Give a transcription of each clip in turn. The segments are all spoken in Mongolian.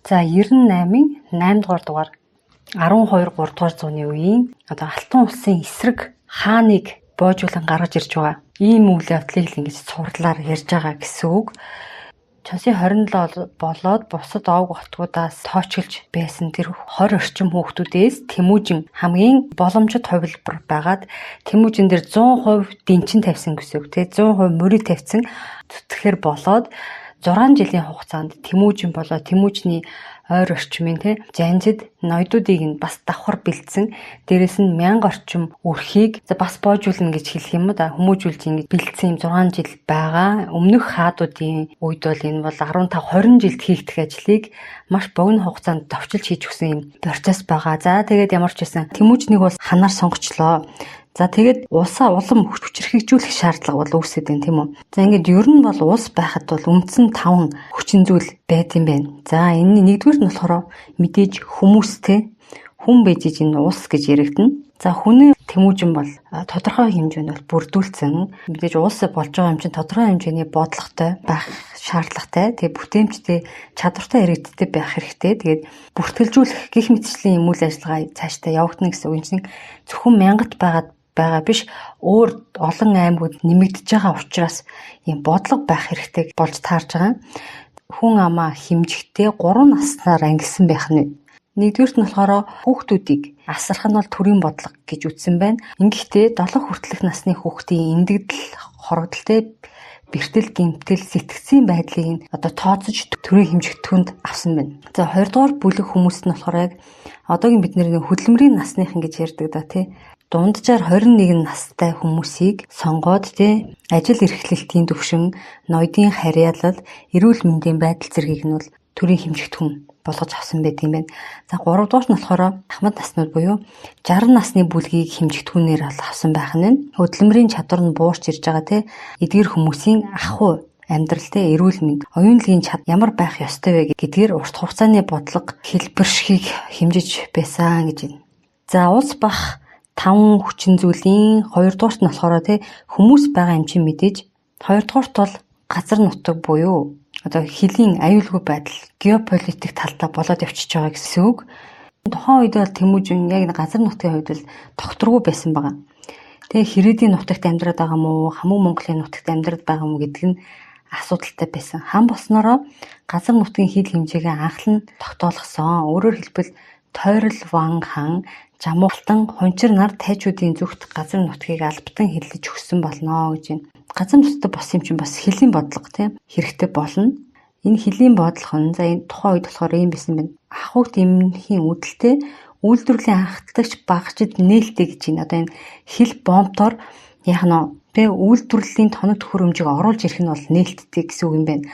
За 98-ийн 8 дугаар дугаар 12 3 дугаар зууны үеийн одоо Алтан улсын эсрэг хааныг боожуулан гаргаж ирж байгаа. Ийм үйл явдлыг л ингэж цувралаар ярьж байгаа гэсэн үг. Чонсын 27 болоод бусад овг хотгуудаас тоочглж байсан тэр 20 орчим хүүхдүүдээс Тэмүжин хамгийн боломжит хувилбар байгаад Тэмүжин дээр 100% дэнчин тавьсан гэсэн үг тий, 100% мөрий тавьсан. Тэгэхээр болоод 6 жилийн хугацаанд Тэмүжин болоо Тэмүжний ойр орчмын тий жанжид ноёдуудыг нь бас давхар бэлдсэн. Дээрээс нь 1000 орчим өрхийг бас боожуулна гэж хэлэх юм да, хүмүүжүүлж ингэж бэлдсэн юм 6 жил байгаа. Өмнөх хаадуудын үед бол энэ бол 15 20 жилд хийгдэх ажлыг маш богино хугацаанд товчилж хийж өгсөн юм процесс байгаа. За тэгээд ямар ч байсан Тэмүжнийг бол ханаар сонгочлоо. За тэгээд улсаа улам хүчирхэгжүүлэх шаардлага бол үүсээд байна, тийм үү? За ингээд ер нь бол улс байхад бол үндсэн 5 хүчин зүйл байд юм байна. За энэний нэгдүгээр нь болохоор мэдээж хүмүүстэй, хүн байж энэ улс гэж яригдана. За хүний Тэмүжин бол тодорхой хэмжээнд бол бүрдүүлсэн. Мэдээж улс болж байгаа юм чинь тодорхой хэмжээний бодлоготой байх шаардлагатай. Тэгээ бүтээмжтэй, чадвартай иргэдтэй байх хэрэгтэй. Тэгээд бүртгэлжүүлэх гих мэтчлийн юм үйл ажиллагаа цаашдаа явагдана гэсэн үг юм чинь зөвхөн мянгат байгаад байгаа биш, өөр олон аймагуд нэмэгдэж байгаа учраас ийм бодлого байх хэрэгтэй болж таарж байгаа. Хүн амаа хэмжихтэй 3 наснаар ангилсан байх нь. Нэгдүгээрт нь болохоор хүүхдүүдийг асрах нь бол төрийн бодлого гэж үздсэн байна. Ингэхдээ 7 хүртэлх насны хүүхдийн эндэгдэл, хорогдолтой, бэртэл, гэмтэл, сэтгцийн байдлыг нь одоо тооцож төрийн хэмжигдэхүүнд авсан байна. За хоёрдугаар бүлэг хүмүүс нь болохоор яг одоогийн бидний хөдөлмөрийн насныхан гэж ярьдаг да тий. Дунджаар 21 настай хүмүүсийг сонгоод тий ажил эрхлэлтийн түвшин, ноёдын харьяалал, эрүүл мэндийн байдал зэргийг нь бол төрийн хэмжигдэхүүн болгож авсан байдаг юм байна. За 3 дугаарт нь болохоор ахмад наснууд буюу 60 насны бүлгийг хэмжигдэхүүнээр авсан байх нь. Хөдөлмөрийн чадвар нь буурч ирж байгаа тий эдгэр хүмүүсийн ахуй амьдралтай, эрүүл мэнд, оюунлагийн чад ямар байх ёстой вэ гэдгээр урт хугацааны бодлого хэлбэршгийг хэмжиж байсан гэж байна. За улс бах 5 хүчин зүйлийн 2 дугаарт нь болохоор тий хүмүүс байгаа юм чинь мэдээж 2 дугаарт бол газар нутаг буюу одоо хөлийн аюулгүй байдал, геополитик талдаа болоод явчихж байгаа гэсэн үг. Тухайн үед бол Тэмүжин яг газар нутгийн хувьд бол тогтворгүй байсан байгаа. Тэгээ хэрээдийн нутагт амьдраад байгаа мó, хамуу Монголын нутагт амьдраад байгаа мó гэдэг нь асуудалтай байсан. Хан болсноороо газар нутгийн хил хэмжээгээ анхлан тогтоолгосон. Өөрөөр хэлбэл Тойрол Ван хаан Жамугалтан Хунчир нар тайчуудын зүгт газар нутгийг албатан хэллэж өгсөн болно гэж байна. Газар нутагт болсон юм чинь бас хөлийн бодлого тийм хэрэгтэй болно. Энэ хөлийн бодлого нь за энэ тухайн үед болохоор ийм байсан байна. Ахуйт эмнэхийн үүдэлтэй үйлдвэрлэлийн анхдагч багчид нээлттэй гэж байна. Одоо энэ хил бомбтоор яг нь тэ үйлдвэрлэлийн тоног төхөөрөмжийг оруулж ирэх нь бол нээлттэй гэсэн үг юм байна.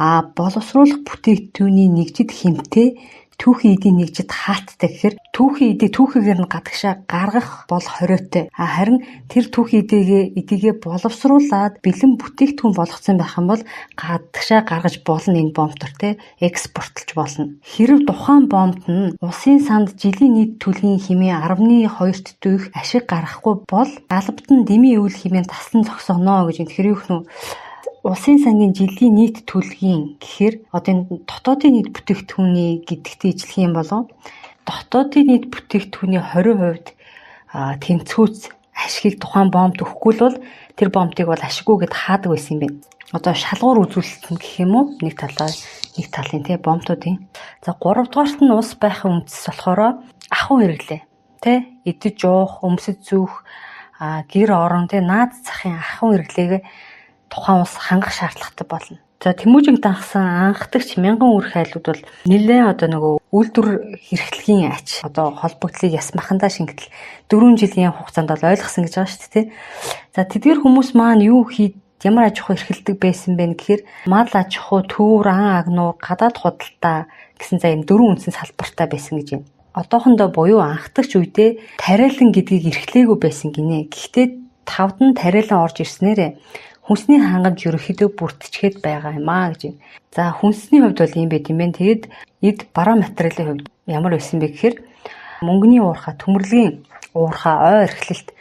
А боловсруулах бүтээгдэхүүний нэгжид хэмтэй, түүхийн эдийн нэгжид хаалттай гэхээр түүхийн эдийг түүхийгээр нь гадагшаа гаргах бол хориотой. А харин тэр түүхийн эдийгээ боловсруулад бэлэн бүтээгдэхүүн болгоцсон байх юм бол гадагшаа гаргаж болно, энэ бомбтор те экспортлж болно. Хэрв тухайн бомбт нь улсын санд жилийн нийт төлгийн хэмээн 10.2-т дүйх ашиг гаргахгүй бол албад нь дэмий үйл хэмээн таслан зогсооно гэж. Тэгэхээр юу гэх нь улсын сангийн жилийн нийт төлгийн гэхээр одоо энэ дотоодын нийт бүтээгдэхүүний гэдэгтэй ижилхэн юм болов. Дотоодын нийт бүтээгдэхүүний 20% тэнцвүүц ашигыг тухайн бомбд өгөхгүй л бол тэр бомбтыг бол ашиггүй гэд хаадаг байсан юм байна. Одоо шалгуур үзүүлэлт нь гэх юм уу? Нэг талаа нэг талын тий бомбтуудын. За 3 дугаарт нь улс байхын үндэс болохоор ахуй хэрэглээ. Тэ идэж уух, өмсөж зүүх, гэр орон тий наад захын ахуй хэрэглээгээ тухайн улс хангах шаардлагатай болно. За Тэмүжинг дагсан анхдагч мянган үр хайлууд бол нэлээд одоо нөгөө үйлдвэр хэрэглэхийн ач одоо холбогдлыг ясмахандаа шингэтэл 4 жилийн хугацаанд бол ойлгосон гэж байгаа шүү дээ. За тэдгэр хүмүүс маань юу хий ямар аж ахуй эрхэлдэг байсан бэ гэхээр мал аж ахуй, төвөр, ан агнуур, гадаад худалдаа гэсэн за юм дөрвөн үндсэн салбартай байсан гэж байна. Одоохондоо буюу анхдагч үедээ тариалан гэдгийг эрхлээгүй байсан гинэ. Гэхдээ тавд нь тариалан орж ирснээрээ хүнсний хангамж ерөнхийдөө бүрдчихэд байгаа юм аа гэж байна. За хүнсний хувьд бол ийм байт юм байна. Тэгэд эд бараа материалын хувьд ямар байсан бэ гэхээр мөнгөний уурхай, төмөрлөгийн уурхай, ой эрхлэлт,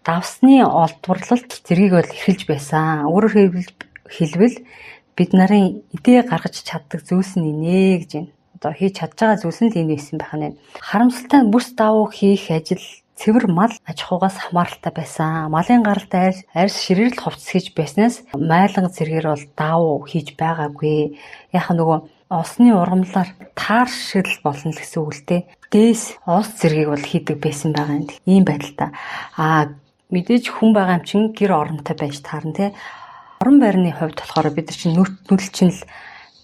давсны олдворлолт зэргийг бол эрхэлж байсан. Өөрөөр хэлбэл бид нарын эдээ гаргаж чаддаг зүйлс нь инэ гэж байна. Одоо хийж чадж байгаа зүйлс нь л энэ байсан байх нь. Харамсалтай нь бүс давуу хийх ажил цэвэр мал аж ахуйгаас хамааралтай байсан. Малын гаралтай арьс ширэрэл хувцас хийж байснаас майланга зэргээр бол давуу хийж байгаагүй. Яг нөгөө олсны ургамлаар таар шиг л болно л гэсэн үг л дээ. Дээс олс зэргийг бол хийдэг байсан байгаа юм. Ийм байдалтай. Аа мэдээж хүн байгаа юм чинь гэр оронтой байж таарна те. Орон байрны хувьд болохоор бид нар чинь нүдэл чинь л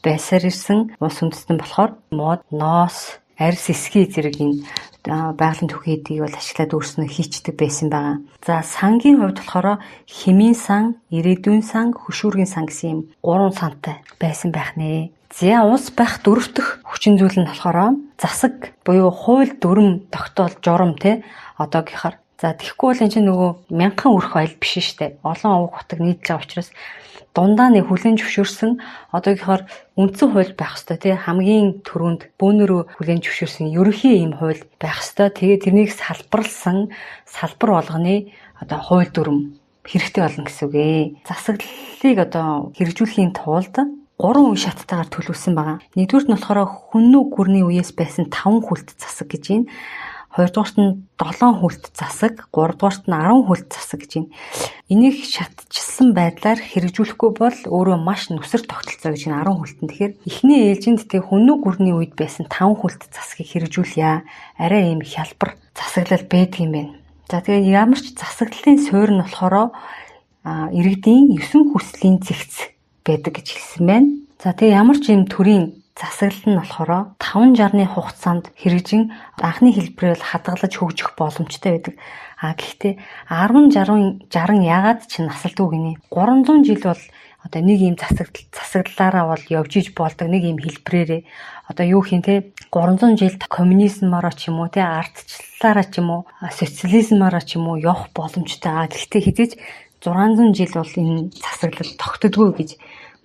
байсаар ирсэн улс үндэстэн болохоор мод, ноос, арьс эсхий зэрэг энэ байгалийн түүхийдийг бол ашиглаад өөрснөө хийчдэг байсан байгаа. За сангийн хувьд болохоор хэмийн сан, ирээдүйн сан, хөшүүргийн сан гэсэн юм 3 сантай байсан байх нэ. За улс байх дөрөв дэх хүчин зүйл нь болохоор засаг буюу хууль дүрм тогтоол журам те одоогийнхоор. За тэгэхгүй бол энэ чинь нөгөө мянган өрх аялал биш штэ. Олон овог хотог нийтлж байгаа учраас дундаа нэг хүлээн зөвшөөрсөн одоогийнхоор үндсэн хууль байх ёстой тий хамгийн түрүүнд бөөнөрөө хүлээн зөвшөөрсөн ерөнхий ийм хууль байх ёстой. Тэгээ тэрнийг салбарлсан салбар болгоны одоо хууль дүрм хэрэгтэй болно гэсэн үг ээ. Засаглалыг одоо хэрэгжүүлэхийн тулд 3 үе шаттайгаар төлөвлөсөн байгаа. Нэгдүгüрт нь болохоор хүннүү гүрний үеэс байсан 5 хүлт засаг гэж байна. Хоёрдугаарт нь 7 хүлт засаг, гуравдугаарт нь 10 хүлт засаг гэж байна. Энийг шатчилсан байдлаар хэрэгжүүлэхгүй бол өөрөө маш нүсэр тогтолцоо гэж байна 10 хүлтэн. Тэгэхээр эхний ээлжинд тэг хүннүү гүрний үед байсан 5 хүлт засгийг хэрэгжүүлье. Арай ийм хялбар засаглал байдаг юм байна. За тэгээ ямар ч засаглалын суурь нь болохоор иргэдийн 9 хүслийн зэгц байдаг гэж хэлсэн байна. За тэгээ ямар ч юм төрийн засаглал нь болохоор 560-ны хугацаанд хэрэгжин анхны хэлбэрээр хадгалаж хөгжих боломжтой байдаг. А гэхдээ 10 60 60 яагаад ч насалдгүй гинэ. 300 жил бол одоо нэг юм засаглалаараа бол явж иж болдог нэг юм хэлбэрээрээ одоо юу хин те 300 жил коммунизмаараа ч юм уу те ардчлалаараа ч юм уу социализмаараа ч юм уу явах боломжтой. А гэхдээ хэзээ ч 600 жил бол энэ засаглал тогтдоггүй гэж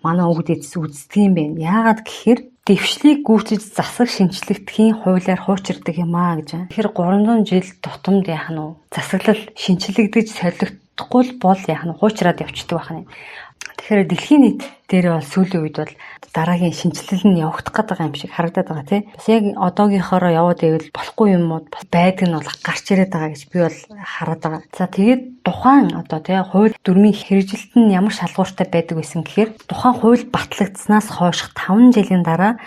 манай өвгд эцэс үздэг юм байна. Яагаад гэхээр дэвшлийг гүйцэж засаг шинчлэгдэхийн хуулиар хуучирдаг юм аа гэж. Тэгэхээр 300 жил тутамд яах нь вэ? Засаглал шинчлэгдэж солигдохгүй бол яах нь хуучраад явчихдаг байх нь. Тэгэхээр дэлхийн нийт дээр бол сүүлийн үед бол дараагийн шинэчлэл нь явагдах гээд байгаа юм шиг харагдаад байгаа тий. Бас яг одоогийнхоороо яваад ивэл болохгүй юмуд байдаг нь бол гарч ирээд байгаа гэж би бол хараад байгаа. За тэгээд тухайн одоо тий хууль дүрмийн хэрэгжилт нь ямар шалгууртай байдаг байсан гэхээр тухайн хууль батлагдсанаас хойших 5 жилийн дараа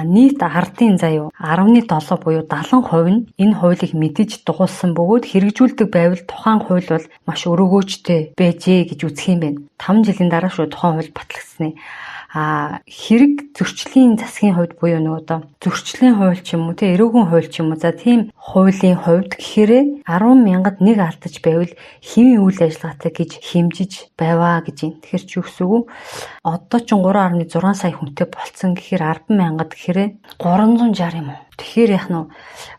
нийт ардын заяа 10.7 буюу 70% нь энэ хуулийг мэдэж дугуулсан бөгөөд хэрэгжүүлдэг байвал тухайн хууль бол маш өрөөгөөжтэй байжээ гэж үзэх юм байна. 5 жилийн дараа шүү тухайн хууль батлагдсаны. Хэрэг зөрчлийн засгийн хувьд буюу нөгөө одоо зөрчлийн хууль ч юм уу те эрүүгэн хууль ч юм уу за тийм хуулийн хувьд гэхээр 10,000-д нэг алдаж байвал хэвийн үйл ажиллагаатай гэж хэмжиж байваа гэж юм. Тэгэхээр чи юу гэсэн үг вэ? Одоо ч 3.6 сая хүнтэй болцсон гэхээр 10,000-д гэхээр 360 юм уу? Тэгэхээр яах нь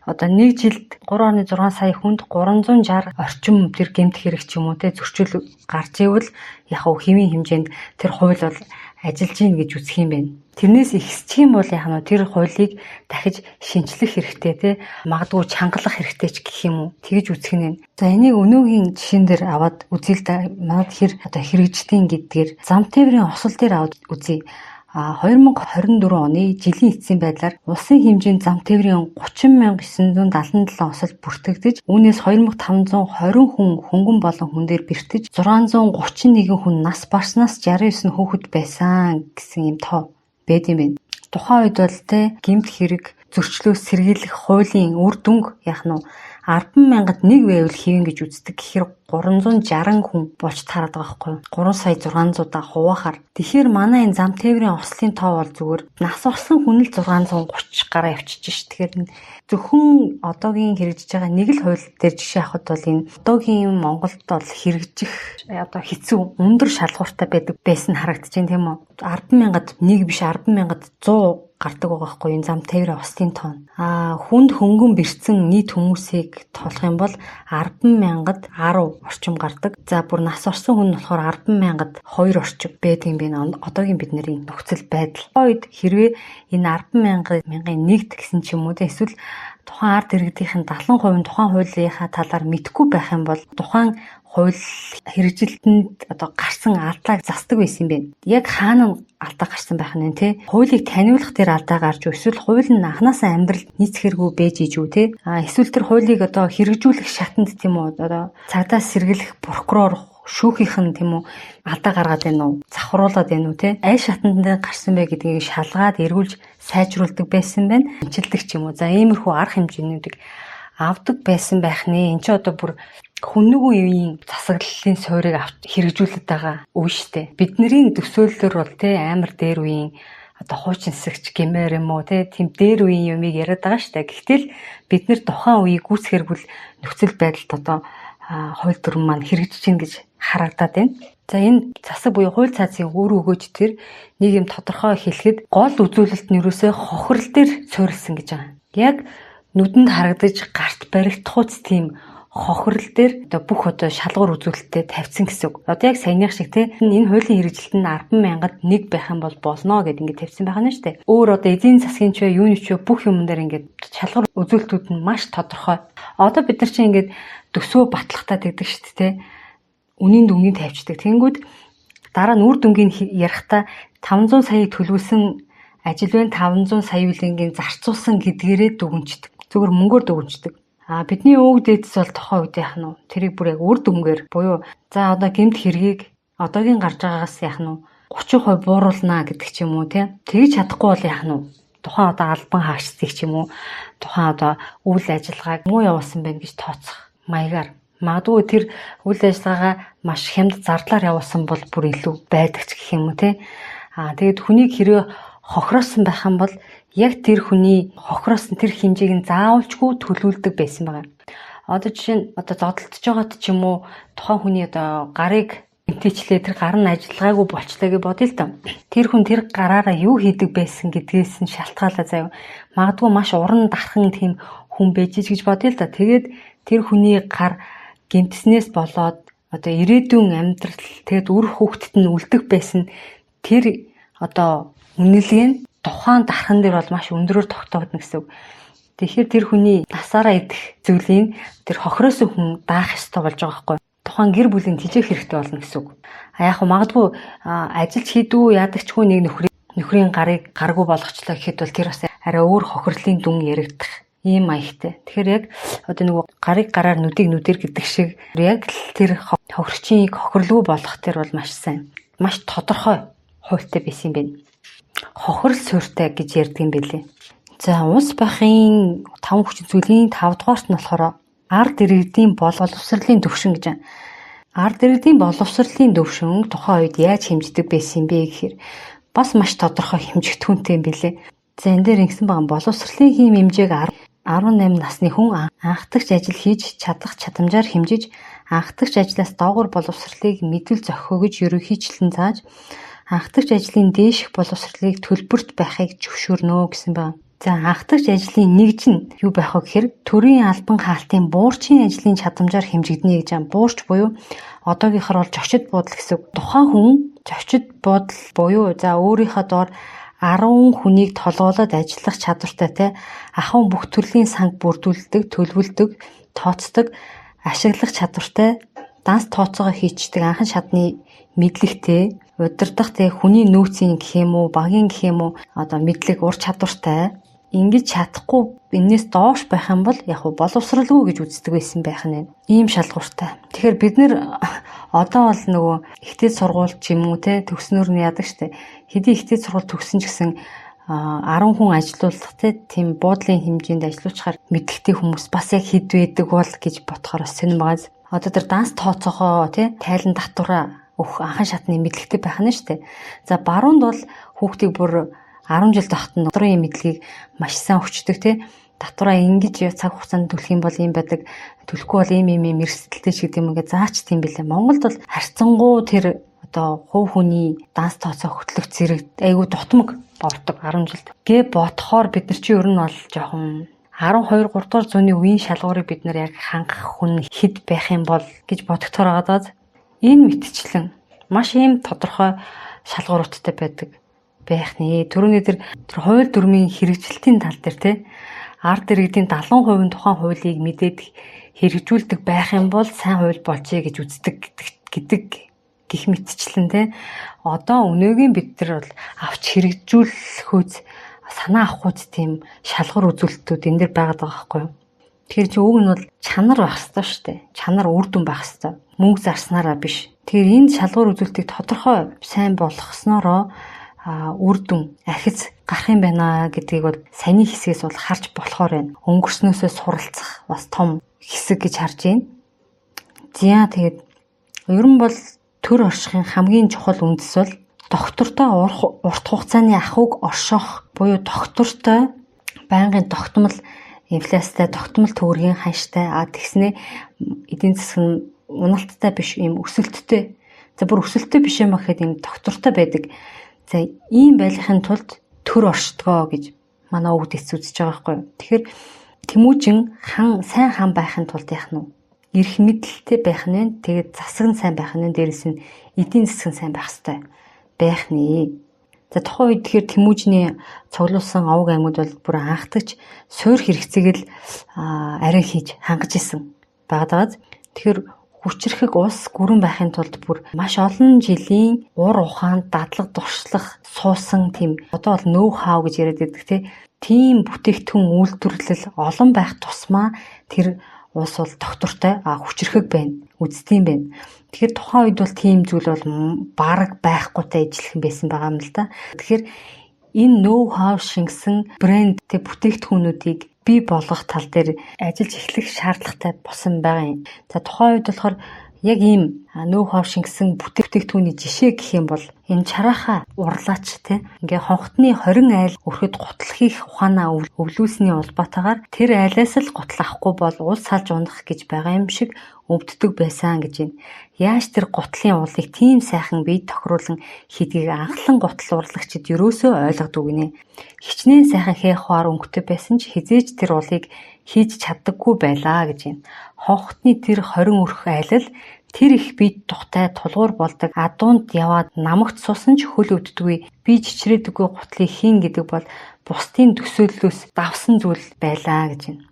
одоо нэг жилд 3.6 сая хүнд 360 орчим тэр гэмт хэрэг ч юм уу те зөрчил гарч ивэл яг хэвийн хэмжээнд тэр хууль бол ажиллаж гин гэж үзэх юм байна. Тэрнээс ихсчих юм бол яах нь тэр хуулийг дахиж шинчлэх хэрэгтэй те магадгүй чангалах хэрэгтэй ч гэх юм уу тэгж үзэх нь. За энийг өнөөгийн жишээн дээр аваад үзье л да. Манад хэр одоо хэрэгждэг гэдгээр зам тээврийн осол дээр аваад үзье. 2024 оны жилийн эцсийн байдлаар улсын хэмжээнд зам тээврийн 30,977 осол бүртгэгдэж, үүнээс 2,520 хүн хөнгөн болон хүн дээр бэртэж, 631 хүн нас барснаас 69 хүүхэд байсан гэсэн юм тоо байд юм байна. Тухайн үед бол те гэмт хэрэг зөрчлөөс сэргийлэх хуулийн үр дүнг яах нь 10,000-д нэг байвал хэвэн гэж үздэг гэхээр 360 хүн болж таарад байгаа байхгүй юу? 3 сая 600-аа хуваахаар. Тэгэхээр манай энэ зам тээврийн ослын тоо бол зүгээр нас орсон хүн л 630 гараа явчихж ш. Тэгэхээр зөвхөн одоогийн хэрэгжиж байгаа нэг л хууль дээр жишээ авахд бол энэ одоогийн Монголд бол хэрэгжих одоо хэцүү өндөр шалгууртай байдаг байсан харагдаж байна тийм үү? 10,000-д нэг биш 10,000-д 100 гардаг байгаа хгүй энэ зам тээврийн ослын тоон. Хүнд хөнгөн бэрцэн нийт хүмүүсийг тоолох юм бол 10,000-д 10 орчим гардаг. За бүр нас орсон хүн нь болохоор 10,000-д 2 орчим байдаг юм байна. Одоогийн бидний нөхцөл байдал. Үед хэрвээ энэ 10,000-ын нэгд гэсэн ч юм уу те эсвэл тухайн ард иргэдийнхэн 70% нь тухайн хуулийнхаа талаар мэдэхгүй байх юм бол тухайн хууль хэрэгжилтэнд одоо гарсан алдааг засдаг байсан юм байна. Яг хаана нь алдаа гарсан байх нь те. Хуулийг таниулах дээр алдаа гарч үү? Эсвэл хууль нь анханасаа амьдрал нийцхэргүй байж иж үү те. А эсвэл тэр хуулийг одоо хэрэгжүүлэх шатанд тийм үү одоо цагдаа сэргэлэх прокурор шүүхийнх нь тийм үү алдаа гаргаад байна уу? Завхруулад байна уу те? Аль шатанд гарсан бэ гэдгийг шалгаад эргүүлж сайжруулдаг байсан байна. Эмчилдэг ч юм уу. За иймэрхүү арга хэмжээнүүдийг авдаг байсан байх нэ. Энд чи одоо бүр хүннүгүн үеийн засаглалын суурийг авч хэрэгжүүлээд байгаа үе штэ. Бидний төсөөллөөр бол те амар дээр үеийн одоо хуучинсагч гэмээр юм уу те тийм дээр үеийн юмыг яриад байгаа штэ. Гэхдээ л бид нэр тухайн үеийг гүйцэхэргүй нөхцөл байдалд одоо хууль дүрэм маань хэрэгжиж гин гэж харагдаад байна. За энэ засаг буюу хууль цаазын үр өгөөж тэр нэг юм тодорхой хэлэхэд гол үзүүлэлт нь юусоо хохирол дээр суурилсан гэж байгаа. Яг нүдэнд харагдаж гарт баригдахуйц тийм хохирол дээр одоо бүх одоо шалгуур үзүүлэлтээ тавьсан гэсэн үг. Одоо яг саяных шиг те энэ хуулийн хэрэгжилт нь 10,000-д 1 байх юм бол болно гэд ингээд тавьсан байх нь шүү дээ. Өөр одоо эдийн засгийн ч вэ, юуны ч вэ бүх юмн дээр ингээд шалгуур үзүүлэлтүүд нь маш тодорхой. Одоо бид нар чинь ингээд төсөө батлахтаа тэгдэг шүү дээ те. Үнийн дүнгийн тавьчихдаг. Тэнгүүд дараа нь үр дүнгийн ярихдаа 500 саяыг төлөвлөсөн ажил байна 500 сая үлэнгийн зарцуулсан гэдгээрээ дүгнждэг. Зүгээр мөнгөөр дүгнждэг. А бидний өвөг дээдэс бол тухайн үед яах нь вэ? Тэрийг бүр яг үр дүнгээр буюу за одоо гэмт хэргийг одоогийн гарч байгаагаас яах нь вэ? 30% бууруулнаа гэдэг ч юм уу тий. Тэгж чадахгүй бол яах нь вэ? Тухайн одоо албан хаагчдыг ч юм уу тухайн одоо үйл ажиллагааг муу явуулсан байна гэж тооцох маягаар магадгүй тэр үйл ажиллагаагаа маш хямд зардлаар явуулсан бол бүр илүү байдаг ч гэх юм уу тий. А тэгээд хүнийг хэрвээ хохироосон байх юм бол яг тэр хүний хохироосон тэр хэмжээг нь заавалчгүй төлөвлөдөг байсан байгаа. Одоо жишээ нь одоо зодолдож байгаад ч юм уу тухайн хүний одоо гарыг гэмтээчлээ тэр гар нь ажиллагаагүй болчлаа гэж бодъё л доо. Тэр хүн тэр гараараа юу хийдэг байсан гэдгээс нь шалтгаалаа заяа. Магадгүй маш уран дархан тийм хүн байж гэж бодъё л доо. Тэгээд тэр хүний гар гэмтснээс болоод одоо ирээдүйн амьдрал тэгээд үр хүүхдэд нь үлдэх байсан тэр одоо үнэлгээ нь тухайн дархан дээр бол маш өндөрөөр тогтоогдно гэсэн үг. Тэгэхээр тэр хүний насаараа идэх зүйлийн тэр хохироосон хүн даах ёстой болж байгаа байхгүй. Тухайн гэр бүлийн тэжээх хэрэгтэй болно гэсэн үг. А яг магадгүй ажиллаж хийдүү яадагчгүй нэг нөхрийн гарыг гаргүй болгочлоо гэхэд бол тэр бас арай өөр хохирлын дүн яригдах ийм маягтай. Тэгэхээр яг одоо нөгөө гарыг гараар нүдийг нүдээр гэдэг шиг яг л тэр хохирчийг хохирлгүй болгох тэр бол маш сайн, маш тодорхой хуультай байсан юм байна. Хохирол суурьтай гэж ярьдаг юм билээ. За улс байхын 5 хүчин зүйлийн 5 дугаарт нь болохоор ард иргэдийн боловсролын төвшин гэж байна. Ард иргэдийн боловсролын төвшин тухайн үед яаж хэмждэг байсан юм бэ гэхээр бас маш тодорхой хэмжигдэхүүнтэй юм билээ. За энэ дээр ингэсэн байгаа боловсролын хийм хэмжээг 18 насны хүн анхдагч ажил хийж чадах чадамжаар хэмжиж анхдагч ажлаас доогуур боловсролыг мэдвэл зохио гэж ерөнхийчлэн зааж анхдагч ажлын дээших боловсролыг төлбөрт байхыг зөвшөөрнө гэсэн байна. За анхдагч ажлын нэгж нь юу байх вэ гэхээр төрийн албан хаалтын буурчийн ажлын чадамжаар хэмжигдэнэ гэж байна. Буурч буюу одоогийнхоор бол зочид буудал гэсэн үг. Тухайн хүн зочид буудал буюу за өөрийнхөө доор 10 хүнийг толгоолоод ажиллах чадвартай те ахуйн бүх төрлийн санг бүрдүүлдэг, төлөвлөдөг, тооцдог, ашиглах чадвартай, данс тооцоогоо хийчдэг анхан шатны мэдлэгтэй, удирдах те хүний нөөцийн гэх юм уу, багийн гэх юм уу одоо мэдлэг ур чадвартай. Ингэж чадахгүй энэс доош байх юм бол яг боловсралгүй гэж үздэг байсан байх нь. Ийм шалгууртай. Тэгэхээр бид нэр одоо бол нөгөө ихтэй сургууль ч юм уу те төгснөр нь яадаг штэ. Хэдий ихтэй сургууль төгсөн ч гэсэн 10 хүн ажилуулах те тийм буудлын хэмжээнд ажилуулчихаар мэдлэгтэй хүмүүс бас яг хэд байдаг бол гэж бодохоор бас сонирн байгаа. Одоо тэр данс тооцоогоо те тайлан татвараа өгөх анхан шатны мэдлэгтэй байх нь штэ. За баруунд бол хүүхдийг бүр 10 жил байхад нь өдрийн мэдлэгийг маш сайн өгчдөг те. Татвараа ингэж цаг хугацаанд төлөх юм бол ийм байдаг, төлөхгүй бол ийм ийм ийм эрсдэлтэй ч гэдэг юм ингээ заач тийм билээ. Монголд бол харьцангуй тэр одоо хувь хүний данс тооцоо хөтлөх зэрэг айгүй дутмаг бордог 10 жилд. Гэ бодохоор бид нар чи ер нь бол жоохон 12 3 дугаар зууны үеийн шалгуурыг бид нар яг хангах хүн хэд байх юм бол гэж бодогдохоор байгаа. Энэ мэтчлэн маш ийм тодорхой шалгууруудтай байдаг байх нэ. Түрүүний тэр хууль дүрмийн хэрэгжилтийн тал дээр те Ард иргэдийн 70% нь тухайн хуулийг мэдээд хэрэгжүүлдэг байх юм бол сайн хууль болжээ гэж үздэг гэдэг гих мэтчлэн те. Одоо өнөөгийн бид нар бол авч хэрэгжүүлэхүйц санаа авахуйц тийм шалгуур үзүүлэлтүүд энэ дэр байгаад байгаа байхгүй юу? Тэгэхээр чи уг нь бол чанар байх ёстой шүү дээ. Чанар үр дүн байх ёстой. Мөнгө зарснараа биш. Тэгэхээр энэ шалгуур үзүүлэлтийг тодорхой сайн болгосноороо үр дүн ахиц гарах юм байна гэдгийг бол саяны хэсгээс бол харж болохоор байна. Өнгөрснөөсөө суралцах бас том хэсэг гэж харж байна. За тэгээд ер нь бол төр оршихын хамгийн чухал үндэс бол доктортой урт хугацааны ахуйг орших буюу доктортой байнгын тогтмол инфляцтай тогтмол төгрөгийн ханштай тэгснээ эдийн засаг нь уналттай биш ийм өсөлттэй. За бүр өсөлттэй биш юм гэхэд ийм доктортой байдаг. За ийм байхын тулд төр оршдгоо гэж манай өвд эц үзэж байгаа байхгүй юу. Тэгэхээр Тэмүүжин хан сайн хан байхын тулд яах нь вэ? Эрх мэдэлтэй байх нь, тэгээд засаг нь сайн байх нь, дээрэс нь эдийн засаг нь сайн байх ёстой байх нэ. За тухайн үед тэгэхээр Тэмүүжний цуглуулсан овог аймагуд бол бүр анхдагч суур хэрэгцээг л арай хийж хангаж исэн байгаад. Тэгэхээр хүчрхэг улс гүрэн байхын тулд бүр маш олон жилийн ур ухаанд дадлаг туршлах суусан тийм одоо бол ноу хау гэж яриад байдаг тийм бүтээгдэхүүн үйлдвэрлэл олон байх тусмаа тэр улс бол доктортой хүчрхэг байна, үздэгтэй байна. Тэгэхээр тухайн үед бол тийм зүйл бол бараг байхгүйтэй ижилхэн байсан байгаа юм л да. Тэгэхээр энэ ноу хау шингэсэн брэнд бүтээгдэхүүнүүдийг бий болгох тал дээр ажиллаж эхлэх шаардлагатай болсон байгаа юм. За тухайн үед болохоор яг ийм ноу хау шингэсэн бүтээгдэхүүний жишээ гэх юм бол энэ чарааха урлаач те ингээ хонхтны 20 айл өрхөд гутал хийх ухаанаа өвлүүлсний улбаатайгаар тэр айлаас л гутал авахгүй бол ул салж унах гэж байгаа юм шиг өвддөг байсан гэж байна. Яаж тэр гутлын уулыг тийм сайхан бие тохируулан хийдгийг анхлан гутал урлагчид ерөөсөө ойлгодог гинэ. Хичнээн сайхан хээх хуар өнгөтэй байсан ч хизээж тэр уулыг хийж чаддаггүй байлаа гэж байна. Хонхтны тэр 20 өрх айл л тэр их бие тухтай тулгуур болдог адуунд яваад намагт суусан ч хөл өвддөггүй, бие чичрээдэггүй гутлыг хийн гэдэг бол бусдын төсөөллөөс давсан зүйл байлаа гэж байна.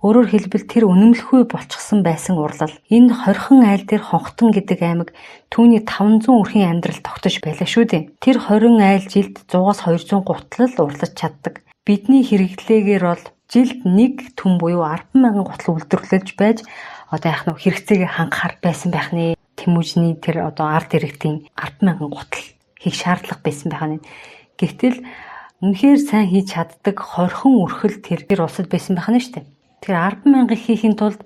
Өөрөөр хэлбэл тэр үнэмлэхүй болчихсон байсан урлал. Энэ 20 айл дээр Хонхтон гэдэг аймаг түүний 500 өрхийн амьдрал тогтож байлаа шүү дээ. Тэр 20 айл жилд 100-аас 200 гутлал урлаж чаддаг. Бидний хэрэглээгээр бол жилд 1 түн буюу 10,000 гутал үйлдвэрлэж байж одоо яах нь хэрэгцээгээ хангахаар байсан байх нэ. Тэмүүжний тэр одоо ард иргэдийн 10,000 гутал хийх шаардлага байсан байх нь. Гэвтэл үнэхээр сайн хийж чаддаг 20 өрхөл тэр улсад байсан байх нь шүү дээ. Тэр 10,000-ыг хийхин тулд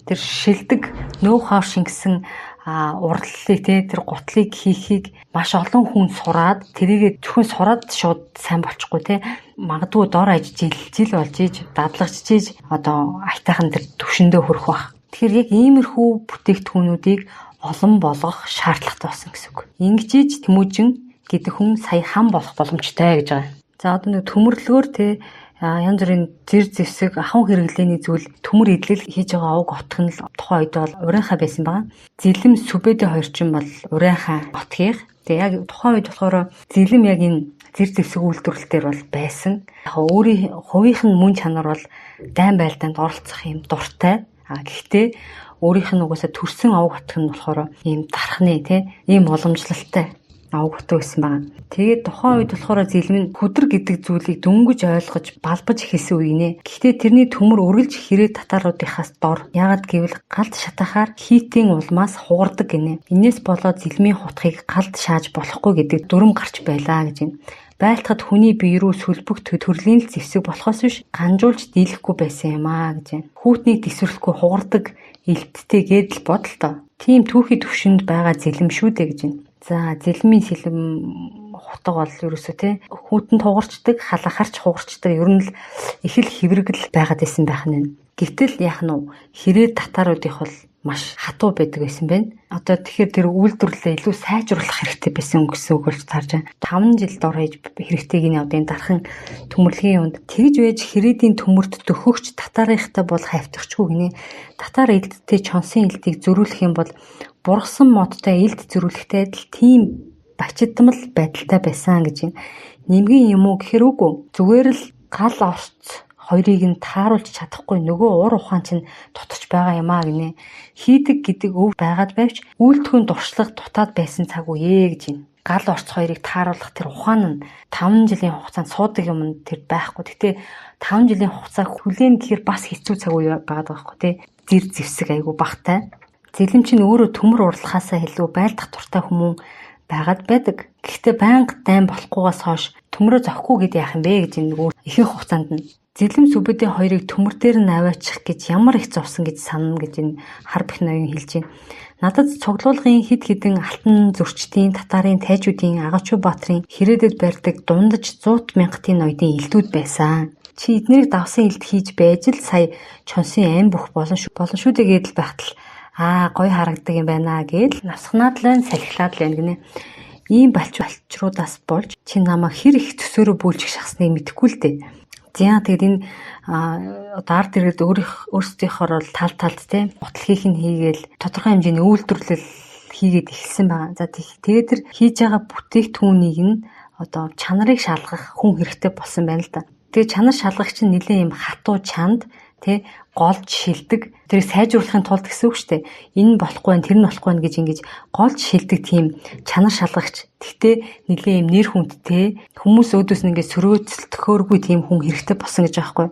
тэр шилдэг ноу хау шингэсэн урлалыг тэр гутлыг хийхийг маш олон хүн сураад тэрийгээ зөвхөн сураад шууд сайн болчихгүй те магадгүй дор аж жил жил болж иж дадлагчж иж одоо аятайхан тэр төвшөндөө хүрэх бах. Тэгэхээр яг иймэрхүү бүтээгдэхүүнүүдийг олон болгох шаардлагатай болсон гэсэн үг. Ингэж иж Тэмүүжин гэдэг хүн сая хан болох боломжтой гэж байгаа. За одоо нэг төмөрлөгөөр те янз бүрийн зэр зэвсэг ахуйн хэрэглээний зүйл төмөр эдлэл хийж байгаа овг отг нь л тухайн үед бол урайхаа байсан байгаа. Зэлэм Сүбэдэ хоёр чинь бол урайхаа отгийг. Тэгээ яг тухайн үед болохоор зэлэм яг энэ зэр зэвсэг үйлдвэрлэлтээр бол байсан. Яг өөрийн хувийнх нь мөн чанар бол дайн байлдаанд оролцох юм дуртай. Гэхдээ өөрийнх нь угаасаа төрсэн овг отг нь болохоор ийм дархны тий ийм уламжлалтай овг утга байсан байгаа. Тэгээд тухайн үед болохоор зэлэм нь хүдэр гэдэг зүйлийг дөнгөж ойлгож балбаж эхэлсэн үе нэ. Гэхдээ тэрний төмөр үргэлж хэрэг татааруудынхаас дор. Яагаад гэвэл галд шатахаар хийтийн улмаас хугардаг гинэ. Энээс болоод зэлмийн хутгийг галд шааж болохгүй гэдэг дүрм гарч байлаа гэж байна. Байлтахад хүний бие рүү сүлбэх төрлийн л зэвсэг болохоос биш ганжуулж дийлэхгүй байсан юм аа гэж байна. Хүүтнийг тэсвэрлэхгүй хугардаг элттэй гэдэл бодолтой. Тийм түүхий төвшөнд байгаа зэлэм шүү дээ гэж байна. За зэлмийн сэлэм хутга бол ерөөсөө тий хүүтэнд хугарчдаг, халахарч хугарчдаг ер нь л их л хэврэгэл байгаад байсан байх нь. Гэтэл яах нь вэ? Хэрэг татааруудынх бол маш хатуу байдаг байсан байна. Одоо тэгэхээр тэр үйлдвэрлэлээ илүү сайжруулах хэрэгтэй байсан гэсэн үг болж таарж байна. 5 жил дор хаяж хэрэгтэйг нь одоо энэ дархан төмөрлөгийн юунд тэгж байж хэрээдийн төмөрт дөхөгч татаарынхтай бол хавтахчгүй гинэ. Татаар элдтэй чонсын элдийг зөрүүлэх юм бол бургасан модтой элд зөрүүлэхтэй адил тийм бачидмал байдалтай байсан гэж байна. Нэмгийн юм уу гэхээр үгүй. Зүгээр л гал орц Хоёрыг нь тааруулж чадахгүй нөгөө ур ухаан чинь дутарч байгаа юм аа гинэ. Хийдэг гэдэг өв байгаад байвч үйлдэхүүн дуршлаг дутаад байсан цаг үе гэж байна. Гал орц хоёрыг тааруулах тэр ухаан нь 5 жилийн хугацаанд суудаг юм тэр байхгүй. Гэтэ 5 жилийн хугацаа хүлээн гэхээр бас хэцүү цаг үе байгаад байгаа байхгүй тий. Зэр зэвсэг айгу багтай. Зэлэм чинь өөрөө төмөр урлахаасаа илүү байлдах дуртай хүмүүн байгаад байдаг. Гэхдээ байнга дайн болохгүйгээс хойш төмрөө зохихгүй гэд яах юм бэ гэж нөгөө ихэнх хугацаанд нь Зэлэм Сүбэдийн хоёрыг төмөр дээр нь аваачих гэж ямар их зовсон гэж санана гэж энэ хар бих ноён хэлж байна. Надад цуглуулгын хэд хэдэн алтан зөрчдийн, татарын тайжуудын, Агачуу баатрын хэрээдэд барьдаг дундаж 100 мянгатын ноёдын элдүүд байсан. Чи эднэрийг давсан элд хийж байж л сая чонсын ам бүх болон шүү дээ гэдэл байхтал аа гоё харагдаг юм байна гэдэл насхнаад л байна, салхилаад л байна гинэ. Ийм балчруудаас болж чи намайг хэр их төсөөрөө бүүлчих шахсныг мэдэхгүй л дээ. За тэгээд энэ одоо ард иргэд өөрсдийнхөөр бол тал талд те гутал хийх нь хийгээл тодорхой хэмжээний үйлдвэрлэл хийгээд эхэлсэн байгаа. За тэгээд тэр хийж байгаа бүтээгдэхүүнийг нь одоо чанарыг шалгах хүн хэрэгтэй болсон байна л да. Тэгээд чанар шалгах чинь нэлээд юм хатуу чанд тэ голж шилдэг. Тэрийг сайжруулахын тулд гэсэн үг шүү дээ. Энэ нь болохгүй байх, тэр нь болохгүй байх гэж ингэж голж шилдэг тийм чанар шалгагч. Тэгтээ нэлээд юм нэр хүндтэй хүмүүс өөдөөс нь ингэж сөрөөцөлтөхөөргүй тийм хүн хэрэгтэй болсон гэж байгаа байхгүй.